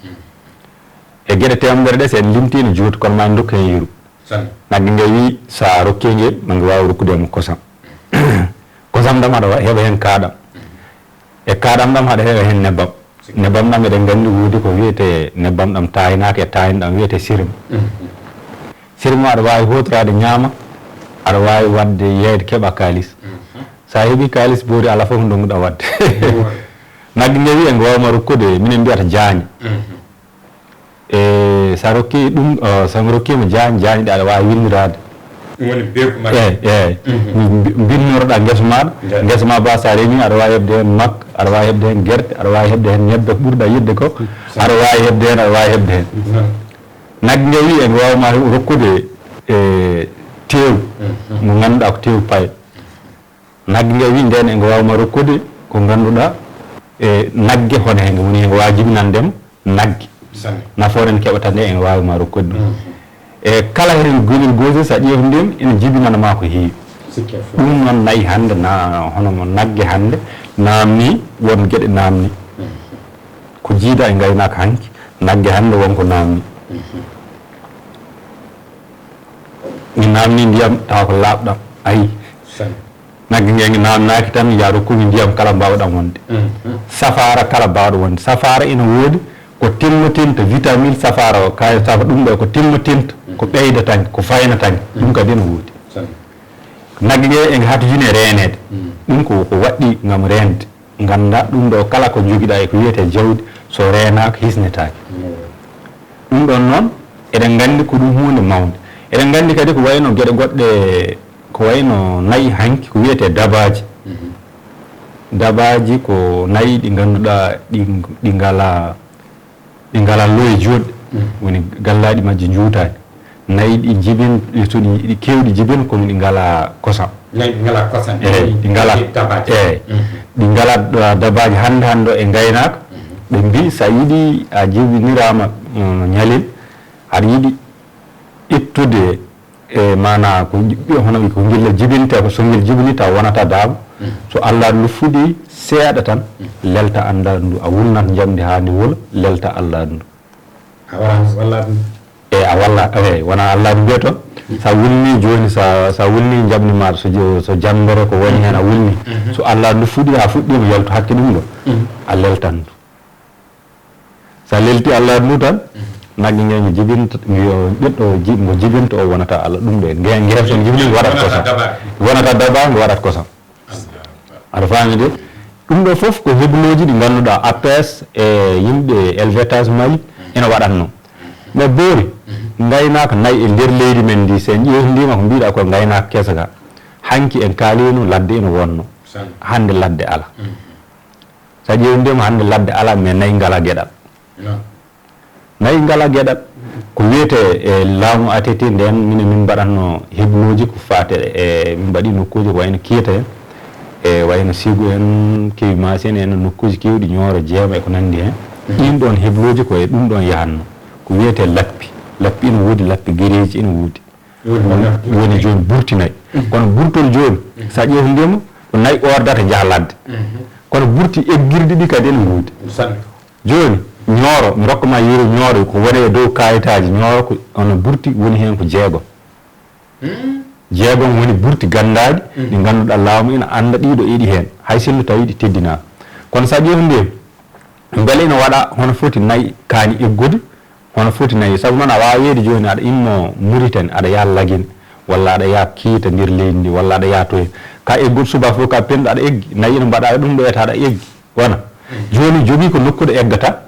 E geɗe teemedere ɗe, so en limtii ene juuti, kono ma en ndokku heen yeru. Sanne. Nagge nge wi so a rokkii nge, ma nge waawi rokkude mo kosam. Kosam ɗam aɗa wa-, heɓa heen kaaɗam. E kaaɗam ɗam aɗa heɓa heen nebbam. Nebbam ɗam eɗen nganndi woodi ko wiyetee nebbam ɗam taaynaaka e taayna ɗam wiyetee sirim. Mhm. Sirim o aɗa waawi huutoraade ñaama, aɗa waawi waɗde yeeyde keɓa kaalis. Mhm. So a heɓii kaalis boori alaa fof ko ndonnguɗaa waɗde. Boori. Nagge nge wi en waawma rokkude, minen mbiyata jaañe. Mhm. E so a rokkii ɗum, o, so a rokkiima jaañ, jaañ ɗe aɗa waawi winniraade. Ɗum woni beeku ma. Eey, eey. Mhm. Mbi-, mbi-, mbinnoroɗaa ngesa maaɗa. Njaay. Ngesa ma ba so a remii, aɗa waawi heɓde heen makka, aɗa waawi heɓde heen gerte, aɗa waawi heɓde heen ñebbe ko ɓurɗaa yiɗde ko. Sa- Aɗa waawi heɓde heen, aɗa waawi heɓde heen. Noon. Nagge nge wi en waawma rokkude, e, teewu, Mhm. mo ngannduɗaa ko teewu payo. Nagge nge wi ndeen e nge waawma rokkude ko ngannduɗaa, e, nagge hono heen, woni heen waawi jibinande mo nagge. Sanne. Nafoore nde keɓata nde e nge waawma rokkude ɗum. Mhm. E kala heen gonir gootel, so a ƴeewtii ndeen, ene jibinana ma ko heewi. Sikke fof. Ɗum noon nayi hannde, na, hono mo nagge hannde, naamnii, won geɗe naamnii. Mhm. Ko jiida e ngaynaaka hanki, nagge hannde won ko naamnii. Mhm. Mi naamnii ndiyam tawa ko laaɓɗam. Ayi. Sanne. Nagge nge nge naamnaaki tan, ya rokku nge ndiyam kala mbaawɗam wonde. Mhm. Safaara kala mbaawɗo wonde. Safaara ina woodi ko timmatinta vitamine safaara o, kay safa ɗum ɗo ko timmatinta, ko Mhm. ɓeydata nge, ko faynata nge. Ɗum Mhm. kadi ene woodi. Sanne. Nagge nge ene hatojini e reeneede. Mhm. Ɗum ko, ko waɗɗi ngam reende. Nganndaa ɗum ɗo kala ko njogiɗaa e ko wiyetee jawdi, so reenaaka hisnetaake. Ɗum ɗoon noon, eɗen nganndi ko ɗum huunde mawnde. Eɗen nganndi kadi ko wayno geɗe goɗɗe, ko wayno nayi hanki, ko wiyetee dabaaji. Mhm. Dabaaji ko nayi ɗi ngannduɗaa ɗi, ɗi ngalaa, ɗi ngalaa loye jooɗɗe, Mhm. woni gallaaɗi majji njuutaani. Nayi ɗi njibin, ɗi, so ɗi, ɗi keewɗi jibin, kono ɗi ngalaa kosam. Nayi ɗi ngalaa kosam, eeyi, ɗi ngalaa, dabaaji. Eeyi, ɗi ngalaa, uh, dabaaji hannde hannde e ngaynaaka. Ɓe mbii, so a yiɗi a jibiniraama, um, ñalel, aɗa yiɗi ittude, e maanaa ko ɓe hono wi ko ngel jibinta, ko so ngel jibini taw wonata daaba. So Allah no fuɗi seeɗa tan, lelta Allah ndu, a wulnat njamndi haa ndi wula, lelta Allah ndu. A wara walla ɗum. E a walla, e wona Allah ndu bee toon. Sa wulni jooni, sa, sa wulni njamndi maaɗa, so jo-, so jammbere ko woni heen a wulni. So Allah ndu fuɗi, a fuɗɗiima yaltu hakke ɗum ɗo, a leltan ndu. Sa lelti Allah ndu tan, nagge nge nge jibinta, nge ɓiɗɗo ji-, mo jibinta o wonata Allah. Ɗum ɗo, nge, nge so jibini nge waɗat kosam. Wonata daba, nge waɗat kosam. Aɗa faami de? Ɗum ɗo fof ko hebloji ɗi ngannduɗaa A P S e yimɓe L V T S Mali ina waɗatno. Mais boori, ngaynaaka nayi e nder leydi men ndi, so en ƴeewtidiima ko mbiɗa ko ngaynaaka kesa ka, hanki en kaalino ladde ina wonno. Hannde ladde ala. So a ƴeewtidiima hannde ladde ala, mais nayi ngala geɗal. Nayi ngala geɗal. Ko wiyetee e laamu A T T ndeen, minen min mbaɗatno hebloji ko faate e, min mbaɗi nokkuuji ko wayno Kiita en, e wayno Sigu en, Kewi Maasi en, en nokkuuji keewɗi, Ñooro, Jeema e ko nanndi heen. Ɗiin ɗoon hebloji ko e ɗum ɗoon yahatno. Ko wiyetee lappi. Lappi ina woodi, lappi gereeji ina woodi. Woni jooni burti nayi. Kono burtol jooni, so a ƴeewtidiima, ko nayi ordata njaha ladde. Kono burti eggirɗi ɗi kadi ene ngoodi. Jooni, Ñooro, mi rokka ma yeru Ñooro, ko woni e dow kaayitaaji Ñooro, ko hono burti woni heen ko jeegom. Jeegom woni burti ganndaaɗi, ɗi ngannduɗaa laamu ina annda ɗiɗo eɗi heen, hay sinno tawi ɗi teddinaaka. Kono so a ƴeewtidiima, mbele ina waɗa hono foti nayi kaani eggude, hono foti nayi? Sabu noon a waawaa wiyeede jooni aɗa immo Muritani, aɗa yaha Lagine, walla aɗa yaha Kiita nder leydi ndi, walla aɗa yaha toye. Ka eggude subaka fof ka penɗo aɗa eggi, nayi ina mbaɗa ɗum ɗo eta aɗa eggi. Wona. Jooni jogii ko nokku ɗo eggata,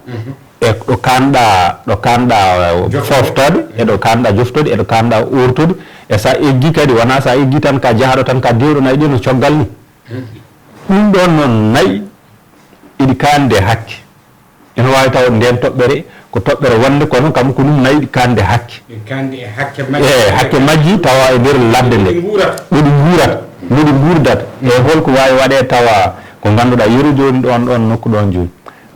e ɗo kaanɗaa, ɗo kaanɗaa fooftaade, e ɗo kaanɗaa joftude, e ɗo kaanɗaa oortude. E so a eggii kadi, wonaa so a eggii tan ka jahaaɗo tan ka dewɗo nayi ɗi no coggal ni. Ɗum ɗoon noon nayi iɗi kaande hakke. Ene waawi taw ndeen toɓɓere ko toɓɓere wonnde, kono kam ko ɗum nayi iɗi kaande hakke. Ɗi kaande e hakke majji. E hakke majji tawa e nder ladde nde. Ɗi nguurata. Ɗo ɗi nguurata. No ɗi nguurdata. E holko waawi waɗee tawa ko ngannduɗaa yeru jooni ɗoon, ɗoon nokku ɗoon jooni.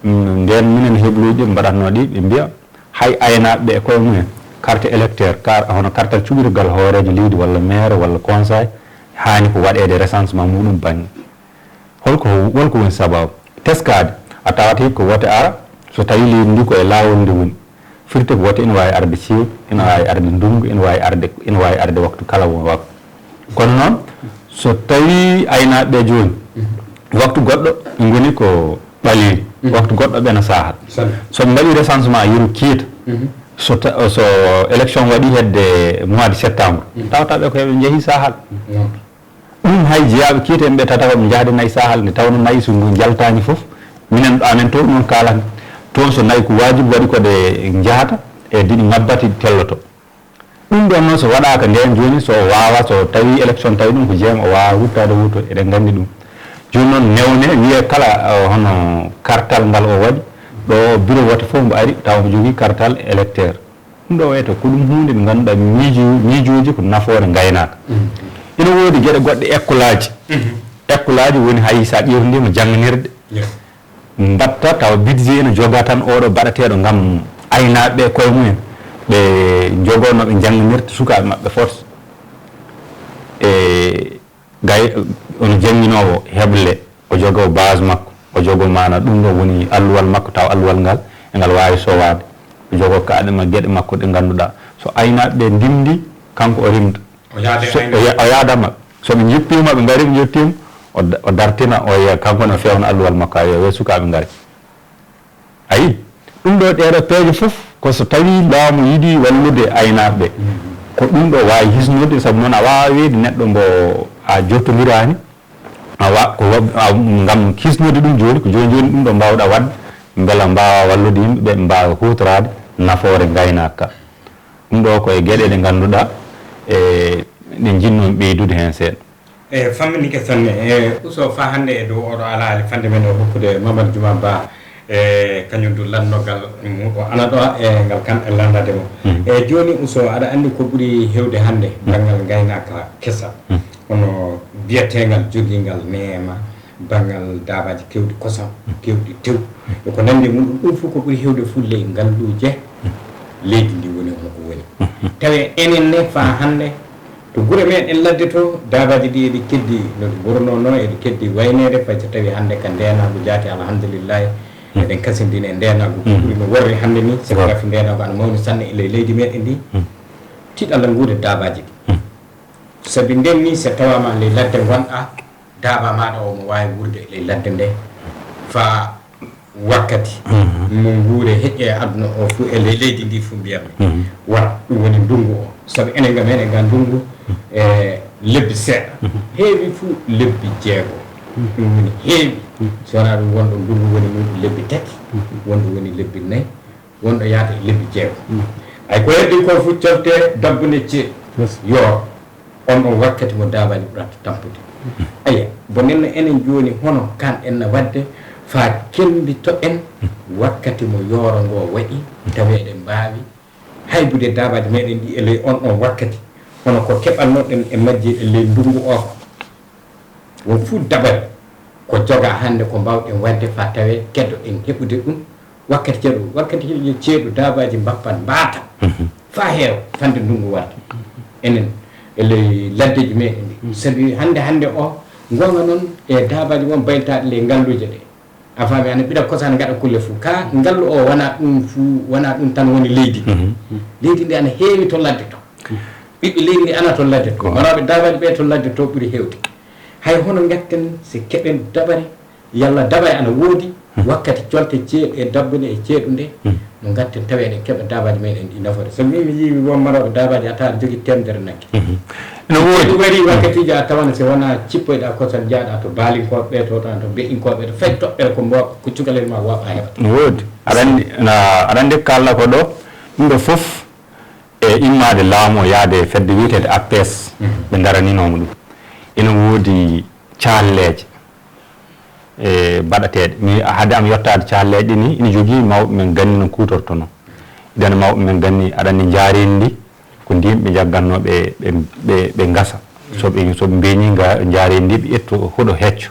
Mm, ndeen minen hebluuji ɗi mbaɗatnoo ɗi, ɓe mbiya hay aynaaɓe ɓe e koye mumen, carte électeur, kar-, hono kartal cuɓirgal hooreejo leydi walla maire walla conseil, haani ko waɗeede recensement muɗum baŋŋe. Holko, holko woni sababu? Teskaade, a tawata hikka wote ara, so tawi leydi ndi ko e laawol nde woni. Firti ko wote ina waawi arde ceeɗu, ina waawi arde ndunngu, ina waawi arde, ina waawi arde waktu kala won waktu. Kono noon, so tawi aynaaɓe ɓe jooni, waktu goɗɗo ɓe ngoni ko ɓaleeri, waktu goɗɗo ɓe na sahal. So ɓe mbaɗi recensement yeru kiita, so ta-, so élection waɗi hedde mois de septembre, tawata ɓe ko ɓe njehi sahal. Ɗum hay jeyaaɓe kiite en ɓe tataɓa ɓe njahde nayi sahal nde tawno nayi so ngu jaltaani fof, minen ɗo amen to noon kaalani. Toon so nayi ko waajibi waɗi ko ɗe njahata e diɗi ŋabbati telloto. Ɗum ɗoon noon so waɗaaka ndeen jooni so o waawa, so tawi élection tawi ɗum ko jeema o waawa ruttaade wurto, eɗen nganndi ɗum. Jooni noon newne wiyee kala, uh, hono kartal ngal o waɗi, ɗo bureau wote fof mbo ari tawa mbo jogii kartal électeur. Ɗum ɗo wiyetee ko ɗum huunde nde ngannduɗaa miijo-, miijooji ko nafoore ngaynaaka. Ina woodi geɗe goɗɗe ekkolaaji. Ekkolaaji woni hay so a ƴeewtiima jannginirɗe. Mbaɗta tawa budget ene jogaa tan oɗo baɗateeɗo ngam aynaaɓe ɓe koye mumen. Ɓe njogoo no ɓe njannginirta sukaaɓe maɓɓe force. E Gay, ono jannginoowo heble, o jogoo base makko, o jogoo maana ɗum ɗo woni alluwal makko, taw alluwal ngal e ngal waawi sowaade. O jogoo kaɗe ma geɗe makko ɗe ngannduɗaa. So aynaaɓe ɓe ndimndi, kanko o rimda. O yaada e so, o ya-, o yaada maɓɓe. So ɓe njippiima, ɓe ngari, ɓe njottiima, o da-, o dartina, o wiya kanko no feewna alluwal makko, a wiya, "We sukaaɓe ngari." Ayi, ɗum ɗo ɗeeɗo peeje fof ko so tawi laamu yiɗi wallude aynaaɓe ɓe. Ko ɗum ɗo waawi hisnude, sabu noon a waawaa wiide neɗɗo mbo a jottondiraani, a wa-, ko wa-, a, ngam hisnude ɗum jooni, ko jooni jooni ɗum ɗo mbaawɗa waɗde, mbela mbaawa wallude yimɓe ɓe, mbaawa huutoraade nafoore ngaynaaka ka. Ɗum ɗo ko e geɗe ɗe ngannduɗaa, e, ɗe njinnoo ɓeydude heen seeɗa. E famminike sanne. E Uso, faa hannde e dow oɗo alhaali fannde men o hokkude Mamadou Juma Ba, e kañum du lanndorgal muɗo ana ɗo e ngal kan e lanndade mo. E jooni Uso, aɗa anndi ko ɓuri hewde hannde banngal ngaynaaka kesa. Kono biyeteengal jogingal neema banngal daabaaji keewɗi kosam, keewɗi tew, e ko nanndi e muɗum, ɗum fof ko ɓuri heewde fof ley ngalluuje leydi ndi woni hono ko woni. Tawi enen ne faa hannde to gure meɗen ladde to, daabaaji ɗi eɗi keddi no ɗi mbornoo no, eɗi keddi wayneede, fay so tawi hannde ka ndeenaagu jaati, alhamdulillahi, eɗen kasindini e ndeenaagu ko ɓuri no worri hannde ni, sabu rafi ndeenaagu ana mawni sanne e ley leydi meɗen ndi. Tiiɗalla nguure daabaaji ɗi. Sabi nden ni, so tawaama ley ladde ngonɗa, daaba maaɗa o mo waawi wuurde e ley ladde nde faa wakkati mo nguure heƴƴe e aduna o fuu e ley leydi ndi fuu mbiyammi. Wara, ɗum woni ndungu o. Sabi enen ga meɗen ga ndungu e lebbi seeɗa. Heewi fuu lebbi jeego. Ɗum woni heewi. So wonaa ɗum, wonɗo ndungu woni mum lebbi tati, wonɗo woni lebbi nayi, wonɗo yaata e lebbi jeego. Ay ko heddi ko fof colte dabbunde ceeɗu. Yo on on wakkati mo daabaaji ɓurata tampude. Aya, bo nenno enen jooni hono kan en na wadde faa kenndito en wakkati mo yooro ngo waɗi, taweeɗen mbaawi haybude daabaaji meɗen ɗi e ley on on wakkati, hono ko keɓannoɗen e majji e ley ndungu o ko. Won fuu dabare ko jogaa hannde ko mbaawɗen waɗde faa tawee kedoɗen heɓude ɗum wakkati ceeɗu, wakkati ceeɗu daabaaji mbappat mbaata faa heewa fande ndungu warde. Enen e ley laddeeji meɗen ɗi. Sabi hannde hannde o, ngoonga noon e daabaaji won baylitaaɗi ley ngalluuje ɗe. A faami, ana ɓira kosam, ngaɗa kulle fuu. Ka ngallu o wonaa ɗum fuu, wonaa ɗum tan woni leydi. Leydi ndi ana heewi to ladde to. Ɓiɓɓe leydi ndi ana to ladde to. Marooɓe daabaaji ɓe to ladde to ɓuri heewde. Hay hono ngatten si keɓen dabare, yalla dabare ana woodi, wakkati colte ceeɗu e dabbunde e ceeɗu nde, no ngatten taweeɗen keɓa daabaaji meɗen ɗi nafoore. So min mi yii won marooɓe daabaaji a tawa aɗa jogii teemedere nagge. Ina woodi. Ɗum waɗi wakkatiiji a tawana si wonaa cippoyɗa kosam njahɗa to baalinkooɓe ɓe to, tan to be'inkooɓe to, fay toɓɓere ko mbo-, ko cukalel ma wooɓa heɓata. No woodi. Aɗa anndi, na, aɗa anndi kaalɗa ko ɗo, ɗum ɗo fof e immaade laamu o yaade e fedde wiyeteende A P S, ɓe ndaraninooma ɗum. Ina woodi caalleeje e baɗateeɗe. Mi, hade am yottaade caalleeje ɗi ni, ina jogii mawɓe men ganni no kuutortonoo. Idan mawɓe men ganni, aɗa anndi njaareendi ndi, ko ndiyam ɓe njaggatnoo ɓe, ɓe, ɓe, ɓe ngasa. So ɓe, so ɓe mbeñi nga, njaareendi ndi, ɓe ƴettu huɗo hecco,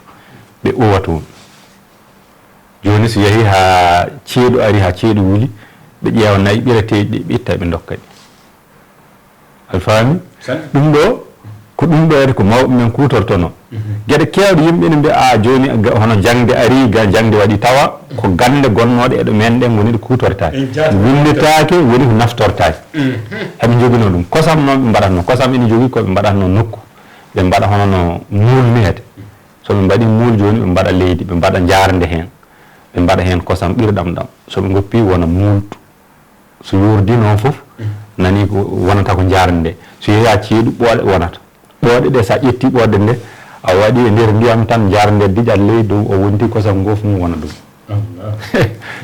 ɓe uwa toon. Jooni so yahii haa ceeɗu arii, haa ceeɗu wuli, ɓe ƴeewa na'i ɓireteeɗi ɗi, ɓe itta, ɓe ndokka ɗi. Aɗa faami? Ɗum ɗo, ko ɗum ɗo waɗi ko mawɓe men kuutortonoo. Geɗe keewɗe yimɓe ene mbiya, "A, jooni ga-, hono jaŋde arii, ga-, jaŋde waɗi," tawa ko gannde gonnooɗe e ɗo men ɗen woni ɗe kuutortaake. Winndetaake, woni ko naftortaake. Eɓe njoginoo ɗum. Kosam noon ɓe mbaɗatnoo. Kosam ene jogii ko ɓe mbaɗatnoo nokku. Ɓe mbaɗa hono no muul ni hete. So ɓe mbaɗii muul jooni, ɓe mbaɗa leydi, ɓe mbaɗa njaarnde heen. Ɓe mbaɗa heen kosam ɓirɗam ɗam. So ɓe ngoppii, wona muul. So yoordii noon fof, nani ko wonata ko njaarnde nde. So yehii haa ceeɗu, ɓooɗe wonata. Ɓooɗe ɗe, so a ƴettii ɓooɗe nde, a waɗi e nder ndiyam tan, njaarnde nde diƴat ley dow, o wonti kosam ngoo fof mum wona ɗum.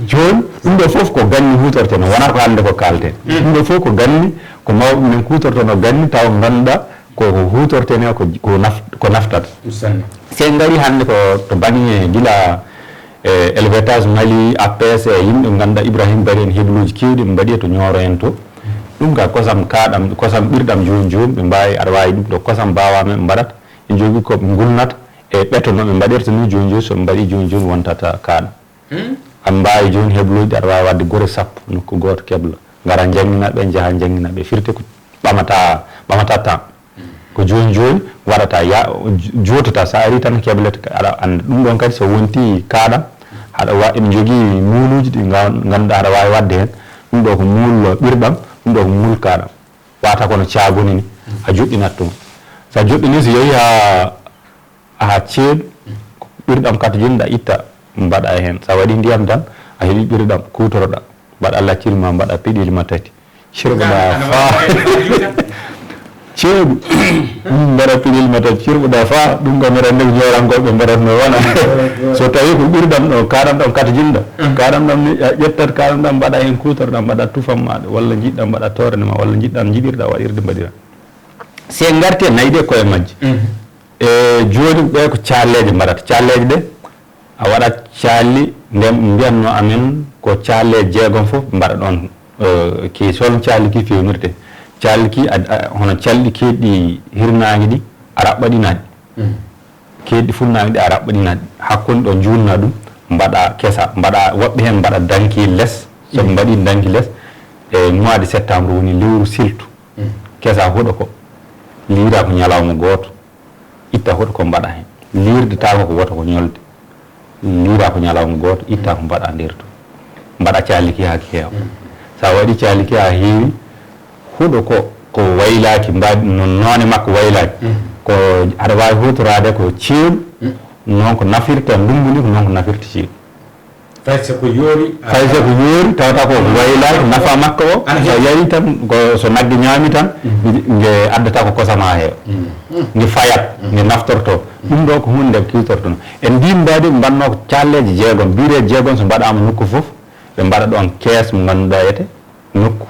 Jooni, ɗum ɗo fof ko ganni huutortee, wonaa ko hannde ko kaalten. Ɗum ɗo fof ko ganni, ko mawɓe men kuutortonoo ganni, tawa ngannduɗaa ko, ko huutortee ko, ko naf-, ko naftata. Sanne. So en ngarii hannde ko to baŋnge gila e Elvetas Mali, A P S, e yimɓe ngannduɗaa Ibrahim Bari en, hebluuji keewɗi ɓe mbaɗi e to Ñooro en to. Ɗum ka kosam kaaɗam, kosam ɓirɗam jooni jooni, ɓe mbaawi, aɗa waawi ɗum ɗo kosam baawaama ɓe mbaɗata. Ɓe njogii ko ɓe ngulnata e ɓeto no ɓe mbaɗirta ni jooni jooni, so ɓe mbaɗii jooni jooni wontata kaaɗam. Aɗa mbaawi jooni hebluuji ɗi aɗa waawi waɗde gure sappo nokku gooto kebla. Ngara njanngina ɓe, njaha njanngina ɓe. Firti ko ɓamata, ɓamata temps. Ko jooni jooni waɗata, ya-, joototaa, so a arii tan keblete, aɗa annda. Ɗum ɗoon kadi so wontii kaaɗam, aɗa wa-, ene jogii muuluuji ɗi nga-, ngannduɗaa aɗa waawi waɗde heen. Ɗum ɗo ko muul ɓirɗam, ɗum ɗo ko muul kaaɗam. Wata kono caagoni ni, a joɗɗinat ɗum. So a joɗɗinii, so yahii haa, haa ceeɗu, ko ɓirɗam katojinɗa itta, mbaɗa heen. So a waɗii ndiyam tan, a heɓii ɓirɗam, kuutoroɗaa. Mbaɗa lacciri ma, mbaɗa piɗili ma tati. Cirɓoɗa faa ceeɗu. Mbaɗa piɗil ma tati, cirɓoɗa faa. Ɗum kam, mbeɗa anndi ko Ñoorankooɓe mbaɗatnoo wona. So tawii ko ɓirɗam ɗo, kaaɗam ɗam katojinɗa. Kaaɗam ɗam ni, a ƴettat kaaɗam ɗam, mbaɗa heen kuutorɗam, mbaɗa tufam maaɗa, walla njiɗɗa mbaɗa toorne ma, walla njiɗɗa njiɗirɗa waɗirde mbaɗira. Si en ngartii e nayi ɗe koye majje. E jooni ɓe ko calleeje mbaɗata. Calleeje ɗe, a waɗat calli, nden mbiyatnoo amen ko calleeje jeegom fof mbaɗa ɗoon, eh, ki, so calli ki feewnirte. Calli ki, a, a, hono calɗi keedɗi hirnaange ɗi, a raɓɓaɗinaa ɗi. Keedɗi funnaange ɗi a raɓɓaɗinaa ɗi. Hakkunde ɗo njuulna ɗum, mbaɗa kesa, mbaɗa, woɓɓe heen mbaɗa danki les. So ɓe mbaɗi danki les, e mois de septembre woni lewru siltu. Kesa huɗo ko liira ko ñalawma gooto, itta huɗo ko mbaɗa heen. Liirde tawa ko woto ko ñolde. Liira ko ñalawma gooto, itta ko mbaɗa nder to. Mbaɗa caaliki haa ki heewa. So a waɗi caaliki haa heewi, huɗo ko, ko waylaaki, mbaadi no noone makko waylaaki. Ko aɗa waawi huutoraade ko ceeɗu, noon ko nafirta ndunngu ni, ko noon ko nafirta ceeɗu. Fay so ko yoori, fay so ko yoori, tawata ko waylaaki, nafa makko o, so yari tan, ko so nagge ñaami tan, nge addata ko kosam haa heewa. Nge fayat, nge naftorto. Ɗum ɗo ko huunde nde kiwtortono. En ndii mbaadi mbanno ko calleeje jeegom, biire jeegom so mbaɗaama nokku fof, ɓe mbaɗa ɗoon kees mo ngannduɗaa wiyetee nokku.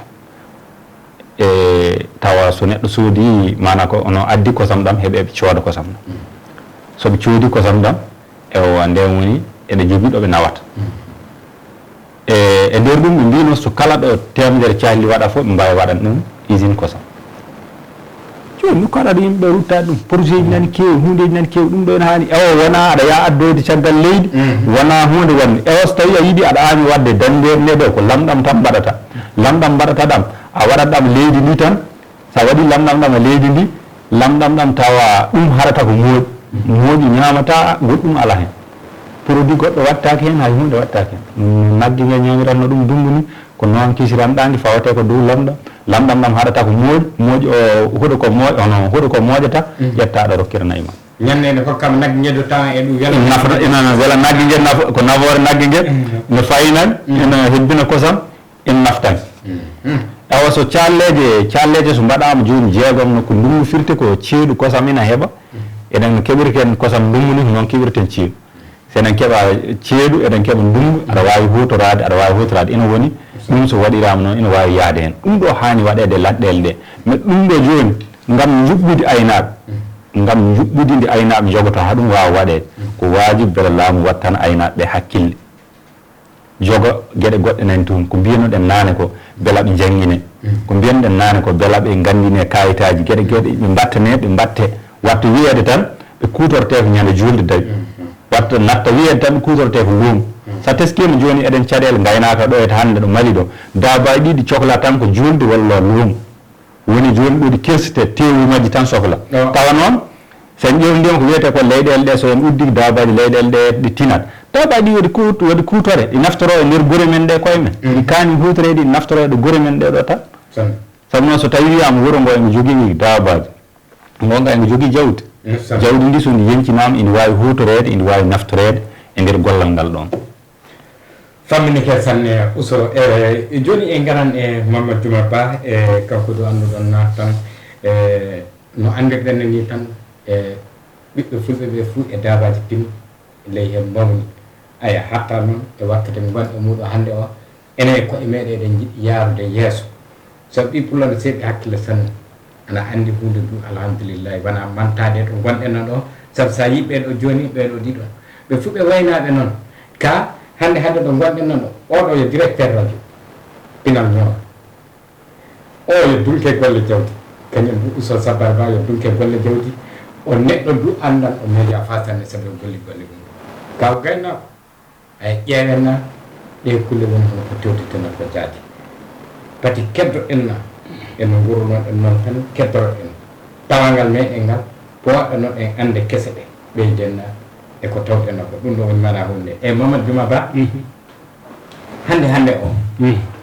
E tawa so neɗɗo soodi, maanaa ko ono addi kosam ɗam, heɓe ɓe cooda kosam ɗam. So ɓe coodi kosam ɗam, ewa, ndeen woni eɓe jogii ɗo ɓe nawata. E, e nder ɗum ɓe mbino so kala ɗo teemedere caalli waɗa fof, ɓe mbaawi waɗan ɗum usine kosam. Jooni nokku aɗa yimɓe ruttaade ɗum, projet ji nani keewi, huundeeji nani keewi, ɗum ɗo ene haani. Ewa, wonaa aɗa yaha addoyde caggal leydi, wonaa huunde wonde. Ewa, so tawii a yiɗi aɗa aani waɗde danndeede nde ɗo, ko lamɗam tan mbaɗata. Lamɗam mbaɗata ɗam, a waɗat ɗam leydi ndi tan, so a waɗii lamɗam ɗam e leydi ndi, lamɗam ɗam tawa ɗum harata ko mooƴi. Mooƴi ñaamataa, goɗɗum alaa heen. Produit goɗɗo waɗtaake heen, hay huunde waɗtaake heen. Ɗum nagge nge ñaamiratno ɗum ndunngu ni, ko noon kisiranɗaa nge fawetee ko dow lamɗam. Lamɗam ɗam haɗata ko mooƴ, mooƴ o huɗo ko mooƴ, hono huɗo ko mooƴata, ƴetta aɗa rokkira nayi ma. Ñannde nde hokkama nagge nge do tawa e ɗum wela. Nafa, ina wela nagge nge nafa, ko nafoore nagge nge, no faynan, ina hebbina kosam, ina naftan. Awa so calleeje, calleeje so mbaɗaama jooni jeegom no ko ndunngu firti ko ceeɗu kosam ina heɓa, eɗen no keɓirten kosam ndunngu ni, ko noon keɓirten ceeɗu. So eɗen keɓa ceeɗu, eɗen keɓa ndunngu, aɗa waawi huutoraade, aɗa waawi huutoraade. Ina woni, ɗum so waɗiraama noon, ina waawi yahde heen. Ɗum ɗo haani waɗeede e laɗɗeele ɗe. Mais ɗum ɗo jooni, ngam njuɓɓudi aynaaɓe, ngam njuɓɓudi ndi aynaaɓe njogotoo, haa ɗum waawa waɗeede, ko waajib mbele laamu wattan aynaaɓe ɓe hakkille. Jogo geɗe goɗɗe nani toon. Ko mbiyanno-ɗen naane ko, mbela ɓe njanngine. Ko mbiyanno-ɗen naane ko, mbela ɓe nganndine kaayitaaji, geɗe, geɗe ɓe mbattane, ɓe mbatte. Watta wiyeede tan, ɓe kuutortee ko ñande juulde dawi. Watta natta wiyeede tan, ɓe kuutortee ko luumo. So a teskiima jooni, eɗen caɗeele ngaynaaka ɗo e hannde ɗo Mali ɗo. Daabaaji ɗi ɗi coklaa tan ko juulde walla luumo. Woni jooni ɗo ɗi kersite, teewu majji tan sokla. Tawa noon, so en ƴeewndii ko wiyetee ko leyɗeele ɗe, so en uddii daabaaji leyɗeele ɗe, ɗi tinat. Daabaaji ɗi waɗi kuut-, waɗi kuutore, ɗi naftoroo e nder gure men ɗe koye men. Ɗi kaani huutoreede, ɗi naftoroo e gure men ɗe ɗo tan. Sabu noon, so tawii wiyaama wuro ngo ene jogii daabaaji, ngonka ene jogii jawdi. Jawdi ndi, so ndi yeñcinaama, ene waawi huutoreede, ene waawi naftoreede e nder gollal ngal ɗoon. Famminike sanne, Uso. E, e jooni en ngaran e Mamadou Juma Ba, e kanko ɗo annduɗon na tan, e no anndirɗen ni tan, e ɓiɓɓe fulɓe ɓe fuu e daabaaji pin ley heen mawni. Aya, hatta noon e wakkati mo ngonɗen e muuɗum hannde o, enen e koye meeɗen eɗen njiɗi yaarude yeeso. Sabu ɓii pullo no seeɓi hakkille sanne. Ana anndi huunde du, alhamdulillahi, wonaa mantaade ɗo ngonɗen nan ɗo. Sabu so a yii ɓee ɗo jooni, ɓee ɗo ɗiɗo, ɓe fuu ɓe waynaaɓe noon. Ka hannde, hannde ɗo ngonɗen nan ɗo, oo ɗo yo directeur radio Pinal Nioro. Oo yo dunke golle jawdi. Kañum du Uso Sabar Ba yo dunke golle jawdi. O neɗɗo du anndan o média faa sanne sabu o golli golle mum. Ka o gaynaako. Ay, ƴeewen na, ɗee kulle woni hono ko tewteten ko jaati. Pati keddoɗen na, e no ngurunoɗen noon tan keddoroɗen. Tawangal meɗen ngal, powaɗɗanoɗen annde kese ɗe, ɓeyden na e ko tawɗen na ko. Ɗum ɗo woni maanaa huunde. E Mamadou Juma Ba, hannde hannde o,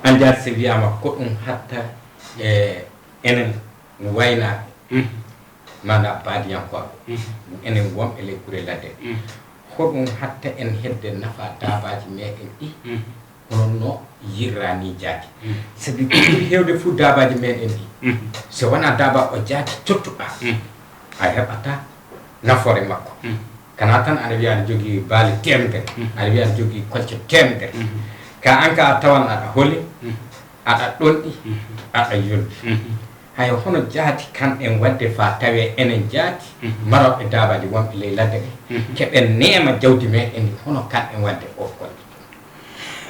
an jaati so wiyaama ko ɗum hatta e enen waynaaɓe. Maanaa baadiyankooɓe, enen wonɓe ley gure ladde ɗe. Hoɗum hatta en hedde nafa daabaaji meɗen ɗi, hono no yirraa ni jaati? Sabi ko ɓuri heewde fuu daabaaji meɗen ɗi, so wonaa daabaa o jaati tottuɗaa, a heɓataa nafoore makko. Kana tan aɗa wiya aɗa jogii baali teemedere, aɗa wiya aɗa jogii kolce teemedere. Ka an ka a tawan aɗa holi, aɗa ɗonɗi, aɗa yolbi. Hay hono jaati kanɗen waɗde faa tawee enen jaati marooɓe daabaaji wonɓe ley ladde ɗe, keɓen neema jawdi meɗen ndi, hono kanɗen waɗde o golle?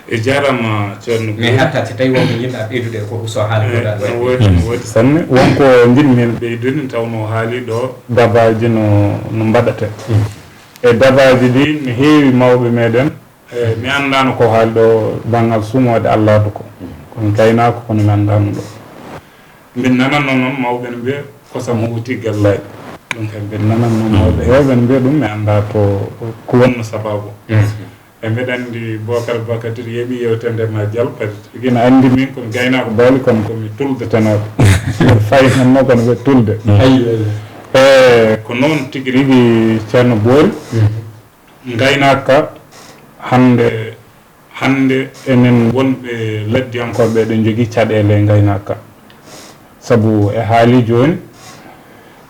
E jarama ceerno. Mais hatta si tawi wonko jiɗɗa ɓeydude ko huso haala. No woodi, no woodi sanne. Wonko jiɗmi heen ɓeydude, tawnoo haali ɗo dabaaji no, no mbaɗate. E dabaaji ɗi no heewi mawɓe meɗen. E mi anndaano ko haali ɗo banngal sumoode allardo ko. Kono gaynaako kono mi anndaano ɗo. Min nananno noon mawɓe no mbiya kosam hoti gallaaji. Ɗum kay min nananno mawɓe heewɓe no mbiya ɗum, mi anndaa to ko wonno sababu. E mbeɗa anndi Bocar Bakatir yeeɓi yewtere nde ma jal, kadi ina anndi min komi gaynaako baali, kono komi tulde tenooɗo. Fayi hannoo kono ɓe tulde. E ko noon tigi rigi ceerno Boori. Ngaynaaka hannde, hannde enen wonɓe laddiyankooɓe eɗen njogii caɗeele e ngaynaaka. Sabu e haali jooni,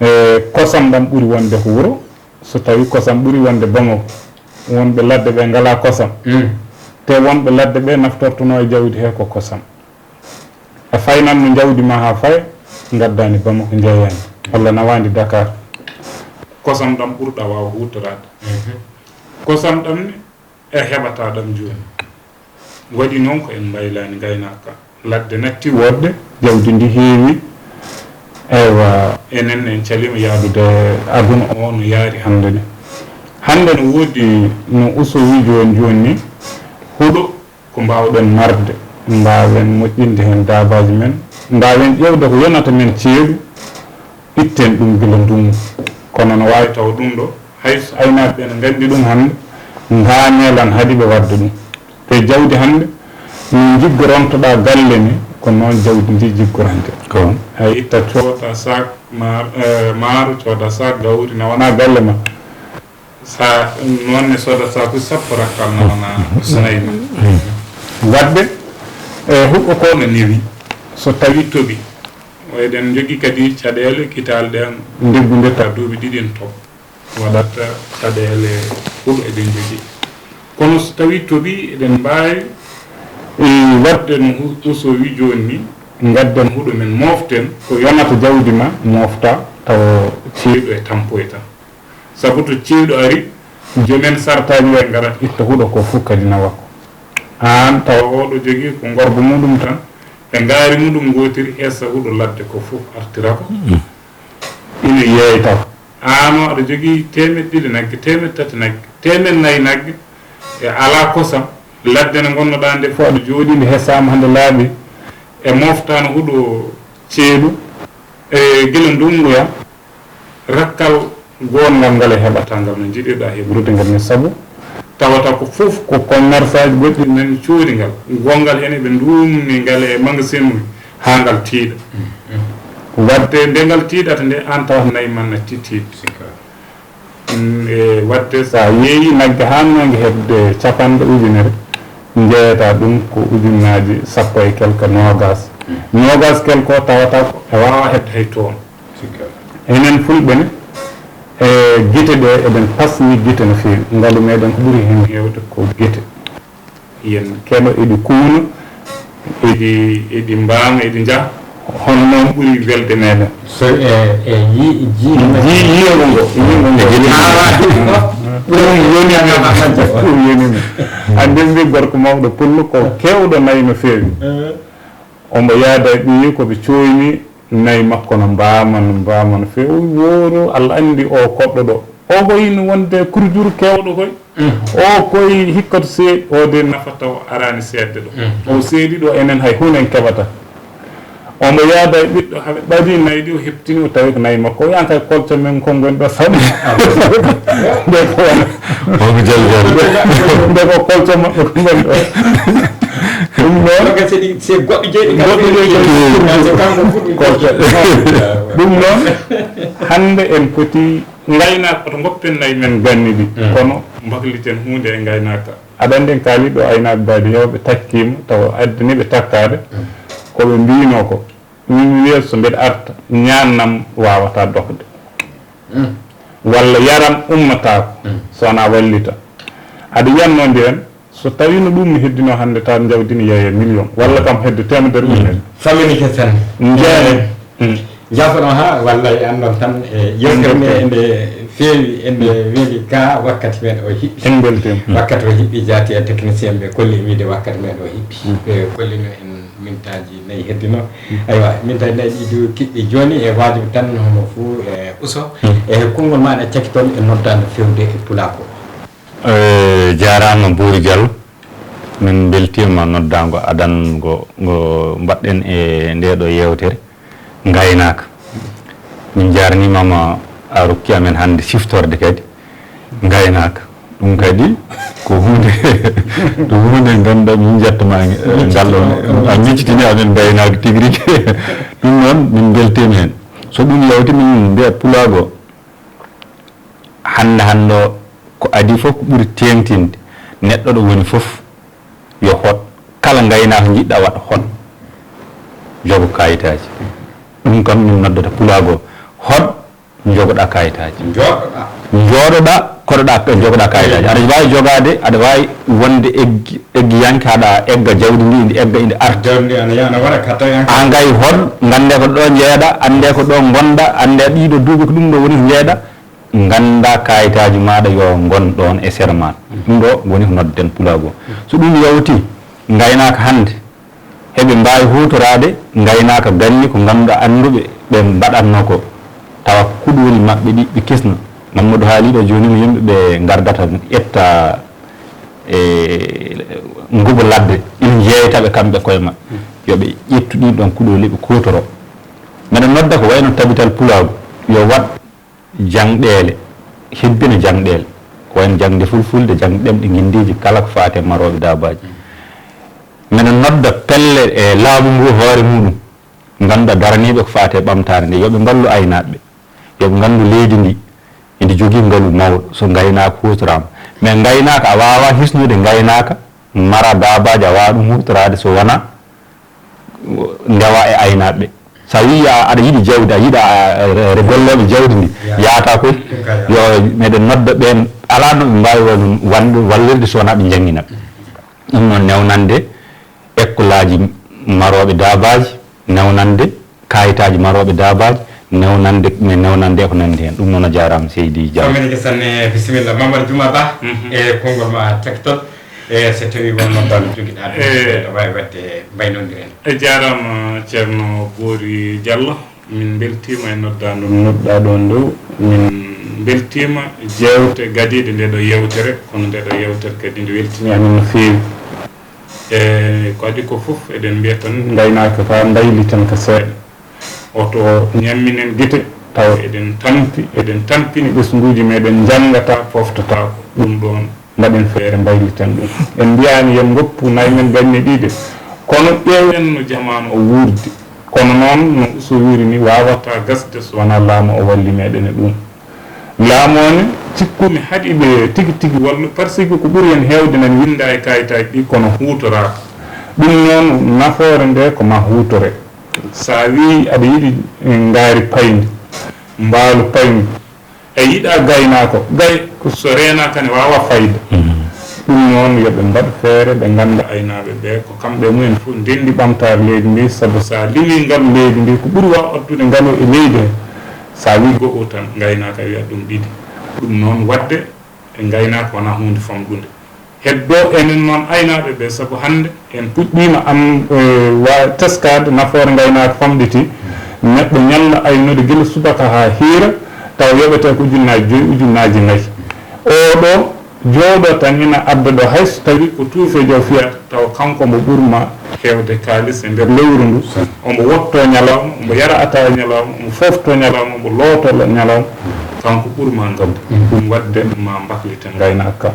e kosam ɗam ɓuri wonde ko wuro. So tawi kosam ɓuri wonde Bamako, wonɓe ladde ɓe ngalaa kosam. Te wonɓe ladde ɓe naftortono e jawdi he ko kosam. A faynanno jawdi ma haa faya, ngaddaani Bamako, njeeyaani walla nawaandi Dakar. Kosam ɗam ɓurɗa waawa huutoraade. Kosam ɗam ne, e heɓata ɗam jooni. Waɗi noon ko en mbaylaani ngaynaaka. Ladde natti woɗde, jawdi ndi heewi. Eywa, enen en caliima yaadude aduna o no yaari hannde ni. Hannde no woodi no Uso wi jooni jooni ni, huɗo ko mbaawɗen marde, mbaawen moƴƴinde heen daabaaji men, mbaawen ƴeewde ko yonata men ceeɗu, itten ɗum gila ndunngu. Kono no waawi tawa ɗum ɗo, hay so aynaaɓe ɓe no nganndi ɗum hannde, ngaameelan haɗi ɓe waɗde ɗum. Te jawdi hannde, no njiggorontoɗaa galle ni, ko noon jawdi ndi jiggorante. A itta cooda saak maar-, eh, maaro, cooda saak gawri, nawana galle ma. Sa noon ne sooda saakuji sappo rakkal, nawana nayi ma. Waɗde, e huɗo ko no newi, so tawi toɓi, o eɗen njogii kadi caɗeele kitaale ɗen, ndeggude ta duuɓi ɗiɗi en toɓ. Waɗata caɗeele huɗo eɗen njogii. Kono so tawi toɓi, eɗen mbaawi, e, waɗde no hu-, Uso wi jooni ni, ngadden huɗo men, mooften ko yonata jawdi ma, moofta tawa ceeɗu e tampoyta. Sabu to ceeɗu ari, joomen sartaaji ɓe ngarata itta huɗo ko fof kadi nawa ko. Aan tawa oɗo jogii ko ngorgo muɗum tan, e ngaari muɗum ngootiri, esa huɗo ladde ko fof artira ko. Ina yeeyta ko. Aan o aɗa jogii teemeɗɗe ɗiɗi nagge, teemeɗɗe tati nagge, teemeɗɗe nayi nagge, e alaa kosam, ladde nde ngonnoɗaa nde fof aɗa jooɗii, nde hesaama hannde laaɓi, e mooftaano huɗo ceeɗu, e gila ndunnguya, rakkal goongal ngal e heɓataa ngal no njiɗirɗaa heɓrude ngal ni, sabu tawata ko fof ko commerçant ji goɗɗi men coodi ngal, gonngal heen eɓe nduumni ngal e magasin uji haa ngal tiiɗa. Waɗde nde ngal tiiɗata nde, aan tawata nayi ma natti tiiɗde. Mm, e waɗde so a yeeyi nagge haa nange heɓde capanɗe ujunere, njeeyata ɗum ko ujunnaaji sappo e quelque, noogaas. Noogaas quelque o tawata ko e waawa heɓde hay toon. Enen Fulɓe ne, e gite ɗe, eɗen pasni gite no feewi. Ngalu meɗen ko ɓuri heen heewde ko gite. Yen keɗo, eɗi kuuno, eɗi, eɗi mbaama, eɗi njaha. Hono noon ɓuri welde meɗen. So e, e yi-, ji-, ji-, yiyongo ngo, yiyongo ngo. E jeli haa waawi. Ɗum yoni min. Ɗum yoni min. Anndi mbi gorko mawɗo pullo ko keewɗo nayi no feewi. Eh. Omo yaada e ɓiyi ko ɓe cooyni nayi makko no mbaama, no mbaama no feewi. O wi wooru, Allah anndi o koɗɗo ɗo. O ko yino wonde kurjuru keewɗo koy. Mm. O koy hikka to seeɗi, o de nafa taw araani seedde ɗo. Mm. O seedi ɗo enen hay huunde en keɓata. Omo yaada e ɓiɗɗo, haɓe ɓadii nayi ɗi, o heɓtini, o tawi ko nayi makko. O wiyan kay kolco men ko ngoni ɗo saɗi. Nde ko wona. O ko jali jali. Nde ko kolco maɓɓe ko ngoni ɗo. Ɗum noon. Ɗum kay c'est des, c'est goɗɗo jeyi ɗi. Goɗɗo jeyi ɗi. C'est kanko fuɗɗi kolco. Ɗum noon, hannde en poti ngaynaaka, oto ngoppen nayi men ganni ɗi. Mm. Kono mbakliten huunde e ngaynaaka. Aɗa anndi en kaali ɗo aynaaɓe baadi heewɓe takkiima, tawa addani ɓe takkaade. Mm. Ko ɓe mbiyinoo ko, min wiya so mbeɗa arta, ñaannam waawataa dokde. Mm. Walla yaram ummataako, mm, so wonaa wallita. Aɗa yiyannoo mbiyen, so tawiino ɗum mi heddinoo hannde, tawa njawdi ne yeeya million, walla kam hedde teemedere ujunere. Famille ke tan. Njeeya. Mm. Jaafoɗon haa, wallay, anndon tan, e yewtere nde, nde Feewi, en weli ka wakkati men o hiɓɓi. En mbeltiima. Wakkati o hiɓɓi, jaati e technicien ɓe kolli en wiide wakkati men o hiɓɓi. Mm. Ɓe kollino en mintaaji nayi heddino. Mm. Aywa, mintaaji nayi ɗi du kiɗɗi jooni e waajibi tan hono fuu e uso. Mm. E konngol maaɗa cakitol e noddaandu feewde e pulaako. Eh, jaaraama Boori Diallo. Min mbeltiima noddaango adango ngo mbaɗɗen e ndee ɗoo yeewtere. Ngaynaaka. Min njaarniima ma a rokki amen hannde siftorde kadi. Ngaynaaka. Ɗum kadi ko huunde, ko huunde ngannduɗaa min njetto ma, eh, ngal ɗoon. A miccitini amen ngaynaaka tigi rigi. Ɗum noon min mbeltiima heen. So ɗum yawti min mbiya pulaago. Hannde hannde o, ko adii fof ko ɓuri teeŋtinde neɗɗo ɗo woni fof yo hoɗ, kala ngaynaaka njiɗɗa waɗ, hoɗ, jogo kayitaaji. Ɗum kam min noddata pulaago, hoɗ, njogoɗa kayitaaji. Njooɗoɗa. Njooɗoɗa, koɗoɗa, njogoɗa kayitaaji. Aɗa waawi jogaade, aɗa waawi wonde eggi-, eggiyanke, haɗa egga jawdi ndi, ndi egga, ndi arta. Jawdi ndi ana yaha, ana waɗa ka tawi an. An kay hoɗ, ngannde ko ɗo njeeɗa, annde ko ɗo ngonɗa, annde ɗiɗo duuɓi ko ɗum ɗo woni ko njeeɗa. Ngannda kayitaaji maaɗa yo ngon ɗoon e sera maaɗa. Ɗum ɗo woni ko nodden pulaagu o. So ɗum yawti, ngaynaaka hannde, heɓe mbaawi huutoraade ngaynaaka ganni ko ngannduɗaa annduɓe ɓe mbaɗatnoo ko, tawa kuɗooli maɓɓe ɗi ɓe kesna. Mamadou haali ɗo jooni no yimɓe ɓe ngardata ƴetta e ngubo ladde, ina njeeyta ɓe kamɓe koye maɓɓe. Yo ɓe ƴettu ɗiin ɗoon kuɗooli ɓe kuutoro. Mbeɗa nodda ko wayno tabital pulaagu yo waɗ jangɗeele, hebbina jangɗeele, ko wayno jangde fulfulde, jangde ɗemɗe nginndiiji kala ko faati e marooɓe daabaaji. Mbeɗa nodda pelle e laamu ngu hoore muɗum, ngannduɗaa daraniiɓe ko faati e ɓamtaare nde, yo ɓe mballu aynaaɓe ɓe, yo ɓe nganndu leydi ndi, endi jogii ngalu mawɗo, so ngaynaaka huutoraama. Mais ngaynaaka, a waawaa hisnude ngaynaaka, mara daabaaji, a waawaa ɗum huutoraade so wonaa ndewa e aynaaɓe ɓe. So a wii a, aɗa yiɗi jawdi, a yiɗa, a, a, re-, gollooɓe jawdi ndi, yahata koy. Yo meɗen nodda ɓeen, alaa no ɓe mbaawi wal-, wal-, wallirde so wonaa ɓe njanngina ɓe. Ɗum noon, newnande ekkolaaji marooɓe daabaaji, newnande kayitaaji marooɓe daabaaji, newnande, mais newnande e ko nanndi heen. Ɗum noon, a jaaraama, seydi Diallo. Famini ke sanne, bisimilla. Mamadou Juma Ba, e konngol ma cakkitol. E so tawii won noddaandu jogiɗaa ɗum, e, no waawi waɗde mbaynondiren. E jaaraama, Ceerno Boori Diallo. Min mbeltiima e noddaandu noddaa ɗoon ɗo. Min mbeltiima jeewte gadiiɗe nde ɗo yeewtere, kono nde ɗo yeewtere kadi nde weltini amin no feewi. E ko adii ko fof, eɗen mbiya tan, ngaynaaka ka mbayli tan ka seeɗa. Oto ñamminen gite, tawa eɗen tampi, eɗen tampini ɓesnguuji meɗen, njanngataa, pooftataako. Ɗum ɗoon, mbaɗen feere, mbayliten ɗum. En mbiyaani yo en ngoppu nayi men ganni ɗiɗi, kono ƴeewen no jamaanu o wuurdi. Kono noon, no Uso wiiri ni, waawataa gasde so wonaa laamu o walli meɗen e ɗum. Laamu o ne, cikkumi haɗi ɓe tigi tigi wallu, parce que ko ɓuri en heewde nani winnda e kayitaaji ɗi, kono huutoraaka. Ɗum noon, nafoore nde ko ma huutore. So a wii aɗa yiɗi ngaari payndi, mbaalu payndi, a yiɗa gaynaako, gay ko so reenaaka ne waawa fayde. Mhm. Ɗum noon, yo ɓe mbaɗ feere, ɓe ngannda aynaaɓe ɓe, ko kamɓe e mumen fof ndenndi ɓamtaare leydi ndi, sabu so a limii ngalu leydi ndi, ko ɓuri waaw addude ngalu e leydi he, so a wii go'o tan, ngaynaaka wiya ɗum ɗiɗi. Ɗum noon, waɗde e ngaynaaka wonaa huunde famɗunde. Heddoo enen noon aynaaɓe ɓe, sabu hannde en puɗɗiima an, eh, wa-, teskaade nafoore ngaynaaka famɗiti. Neɗɗo ñalla aynude gila subaka haa hiira, tawa yoɓetee ko ujunnaaji joyi, ujunnaaji nayi. Oo ɗoo jooɗoo tan ina adda ɗo, hay so tawii ko tuufeejo o fiyata, tawa kanko omo ɓurma heewde kaalis e nder lewru ndu. Omo wottoo ñalawma, omo yara ataaya ñalawma, omo fooftoo ñalawma, omo lootoo ñalawma. Kanko ɓurma ngalu. Ɗum waɗde ma mbakliten ngaynaaka ka.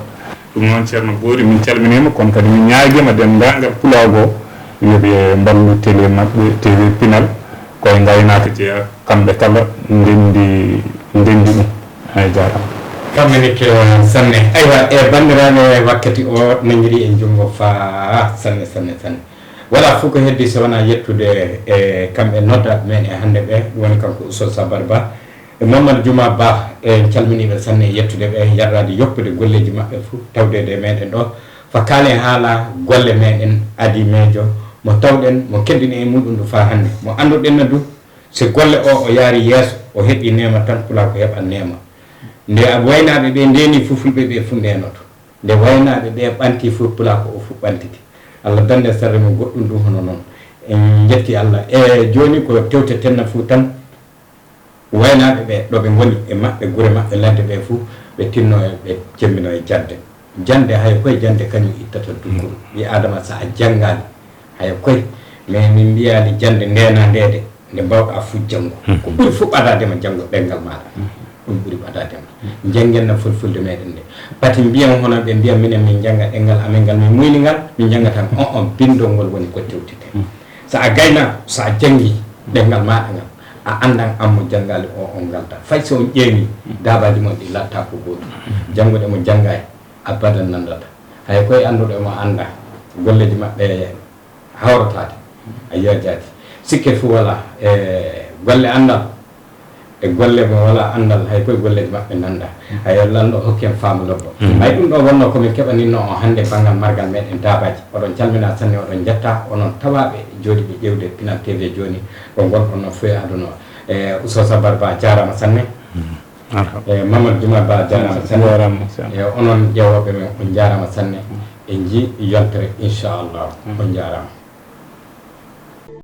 Ɗum noon, Ceerno Boori, min calminiima, kono kadi min ñaagiima denndaangal pulaagu o, yo ɓe mballu télé maɓɓe, T V Pinal, ko e ngaynaaka jeyaa, kamɓe kala ndenndi, ndenndi ɗum. A jaaraama. Kamɓe ne ke sanne. Aywa, e banndiraaɓe, wakkati o nanngirii en junngo faa sanne, sanne, sanne. Wala fof ko heddi so wonaa yettude e kamɓe noddaaɓe men e hannde ɓe, woni kanko Oustaz Sabar Ba. E Mamadou Juma Ba, en calminii ɓe sanne, yettude ɓe, yardaade yoppude golleeji maɓɓe fof, tawdeede e meɗen ɗo. Fa kaalen haala golle meɗen, adimeejo mo tawɗen, mo keddini e muɗum ɗo faa hannde. Mo annduɗen na du, si golle o, o yaari yeeso, o heɓi neema tan, pulaa ko heɓan neema. Nde waynaaɓe ɓee ndeenii fuu, fulɓe ɓee fuu ndeenoto. Nde waynaaɓe ɓee ɓantii fuu, pulaako oo fuu ɓantike. Allah dande sarde mum goɗɗum ɗum hono noon. En njetti Allah. E jooni ko tewtetenna fuu tan, waynaaɓe ɓee, ɗo ɓe ngoni e maɓɓe, gure maɓɓe, ladde ɓee fuu, ɓe tinno e ɓe cemmbino e jannde. Jannde, hay koye jannde kañum ittata duggol. Ɓii Aadama, so a janngaali, hay koye, mais min mbiyaali jannde ndeenaa ndeede, nde mbaawɗaa fuu janngo. Ko ɓuri fuu ɓadaade ma, janngo ɗemngal maaɗa. Ɗum ɓuri ɓadaade ma. Njanngen na fulfulde meɗen nde. Pati mbiyan hono ɓe mbiya minen min njannga ɗemngal amen ngal, min muyni ngal, min njannga tan. On, on binndol ngol woni ko tewtete. So a gaynaako, so a janngi ɗemngal maaɗa ngal, a anndan aan mo janngaali o, on ngalda. Fay so on ƴeeŋii, daabaaji mon ɗi latta ko gootum. Jannguɗo mo janngaay, abadan nanndata. Hay koye annduɗo mo annda, golleeji maɓɓe hawrataade. A yiya jaati. Sikke fuu walaa e golle anndal, e golle mo walaa anndal, hay koye golleeji maɓɓe nannda. Hay yo Lanɗo hokku en faamu lobbo. Hay ɗum ɗo wonnoo ko min keɓaninno on hannde banngal margal meɗen daabaaji. Oɗon calminaa sanne, oɗon njettaa, onon tawaaɓe jooɗiiɓe ƴeewde Pinal T V jooni. Ko ngonɗon noon fof e aduna o. E Oustaz Sabar Ba, jaaraama sanne. Marhaba. E Mamadou Juma Ba, jaaraama sanne. Jaaraama sanne. E onon ƴeewooɓe men, on njaaraama sanne. En njii yontere, inchallah. On njaaraama.